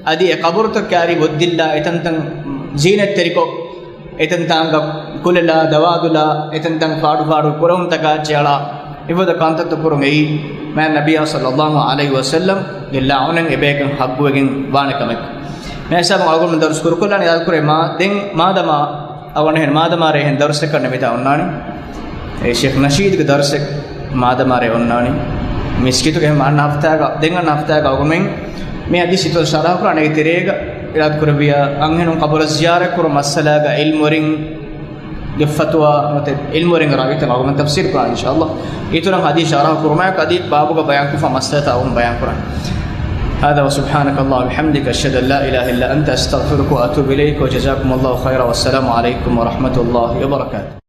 އަދި އެ ޤަބުރުތައް ކާރި ވޮއްދިއްލާ އެތަންތަން ޒީނަތްތެރިކޮށް، އެތަންތާނގަ ކުލެލާ، ދަވާދުލާ، އެތަންތަން ފާޑުފާޑު ކުރަހުންތަކާ އެއްޗެއް އަޅާ، އެފަދަ ކަންތައްތައް ކުރުން އެއީ، މާތް ނަބިއްޔާ ޞައްލަﷲ ޢަލައިހި ވަސައްލަމްގެ ލަޢުނަތް އެބަޔަކަށް ޙައްޤުވެގެން ވާނެ ކަމެއް. މި ހިސާބުން އަޅުގަނޑު ދަރުސް ކުރުކޮށްލާނީ، އަދުކުރޭ މާ، ދެން މާދަމާ އަވަނެހެން މާދަމާރޭ އެހެން ދަރުސެއްކަން ނެމިތާ އޮންނާނީ. އެ ޝޭޚް ނަޝީދުގެ ދަރުސެއް މާދަމާރޭ އޮންނާނީ. މިސްކިތުގެ އެހެން އަންނަ ހަފްތާގަ، ދެން އަންނަ ހަފްތާގަ އަޅުގަނޑުމެން މި ޙަދީޘް އިތުރަށް ޝަރަޙަ ކުރާނީ. އޭގެ ތެރޭގަ އިރާދަ ކުރެއްވިޔާ އަންހެނުން ޤަބުރަށް ޒިޔާރަތް ކުރުން މައްސަލާގަ ޢިލްމުވެރިން ގެ ފަތުވާ ނުވަތަ ޢިލްމުވެރިންގެ ރާވީތައް އަޅުގަނޑު ތަފްސީލު ކުރާނީ އިންޝާﷲ. އިތުރަށް ޙަދީޘް ޝަރަޙަ ކުރުމާއެކު އަދި ބާބުގަ ބަޔާންކޮށްފަ މައްސަލަތައް އަޅުގަނޑު ބަޔާން ކުރާނީ. هذا وسبحانك اللهم وبحمدك أشهد أن لا إله إلا أنت أستغفرك وأتوب إليك وجزاكم الله خيرا والسلام عليكم ورحمة الله وبركاته.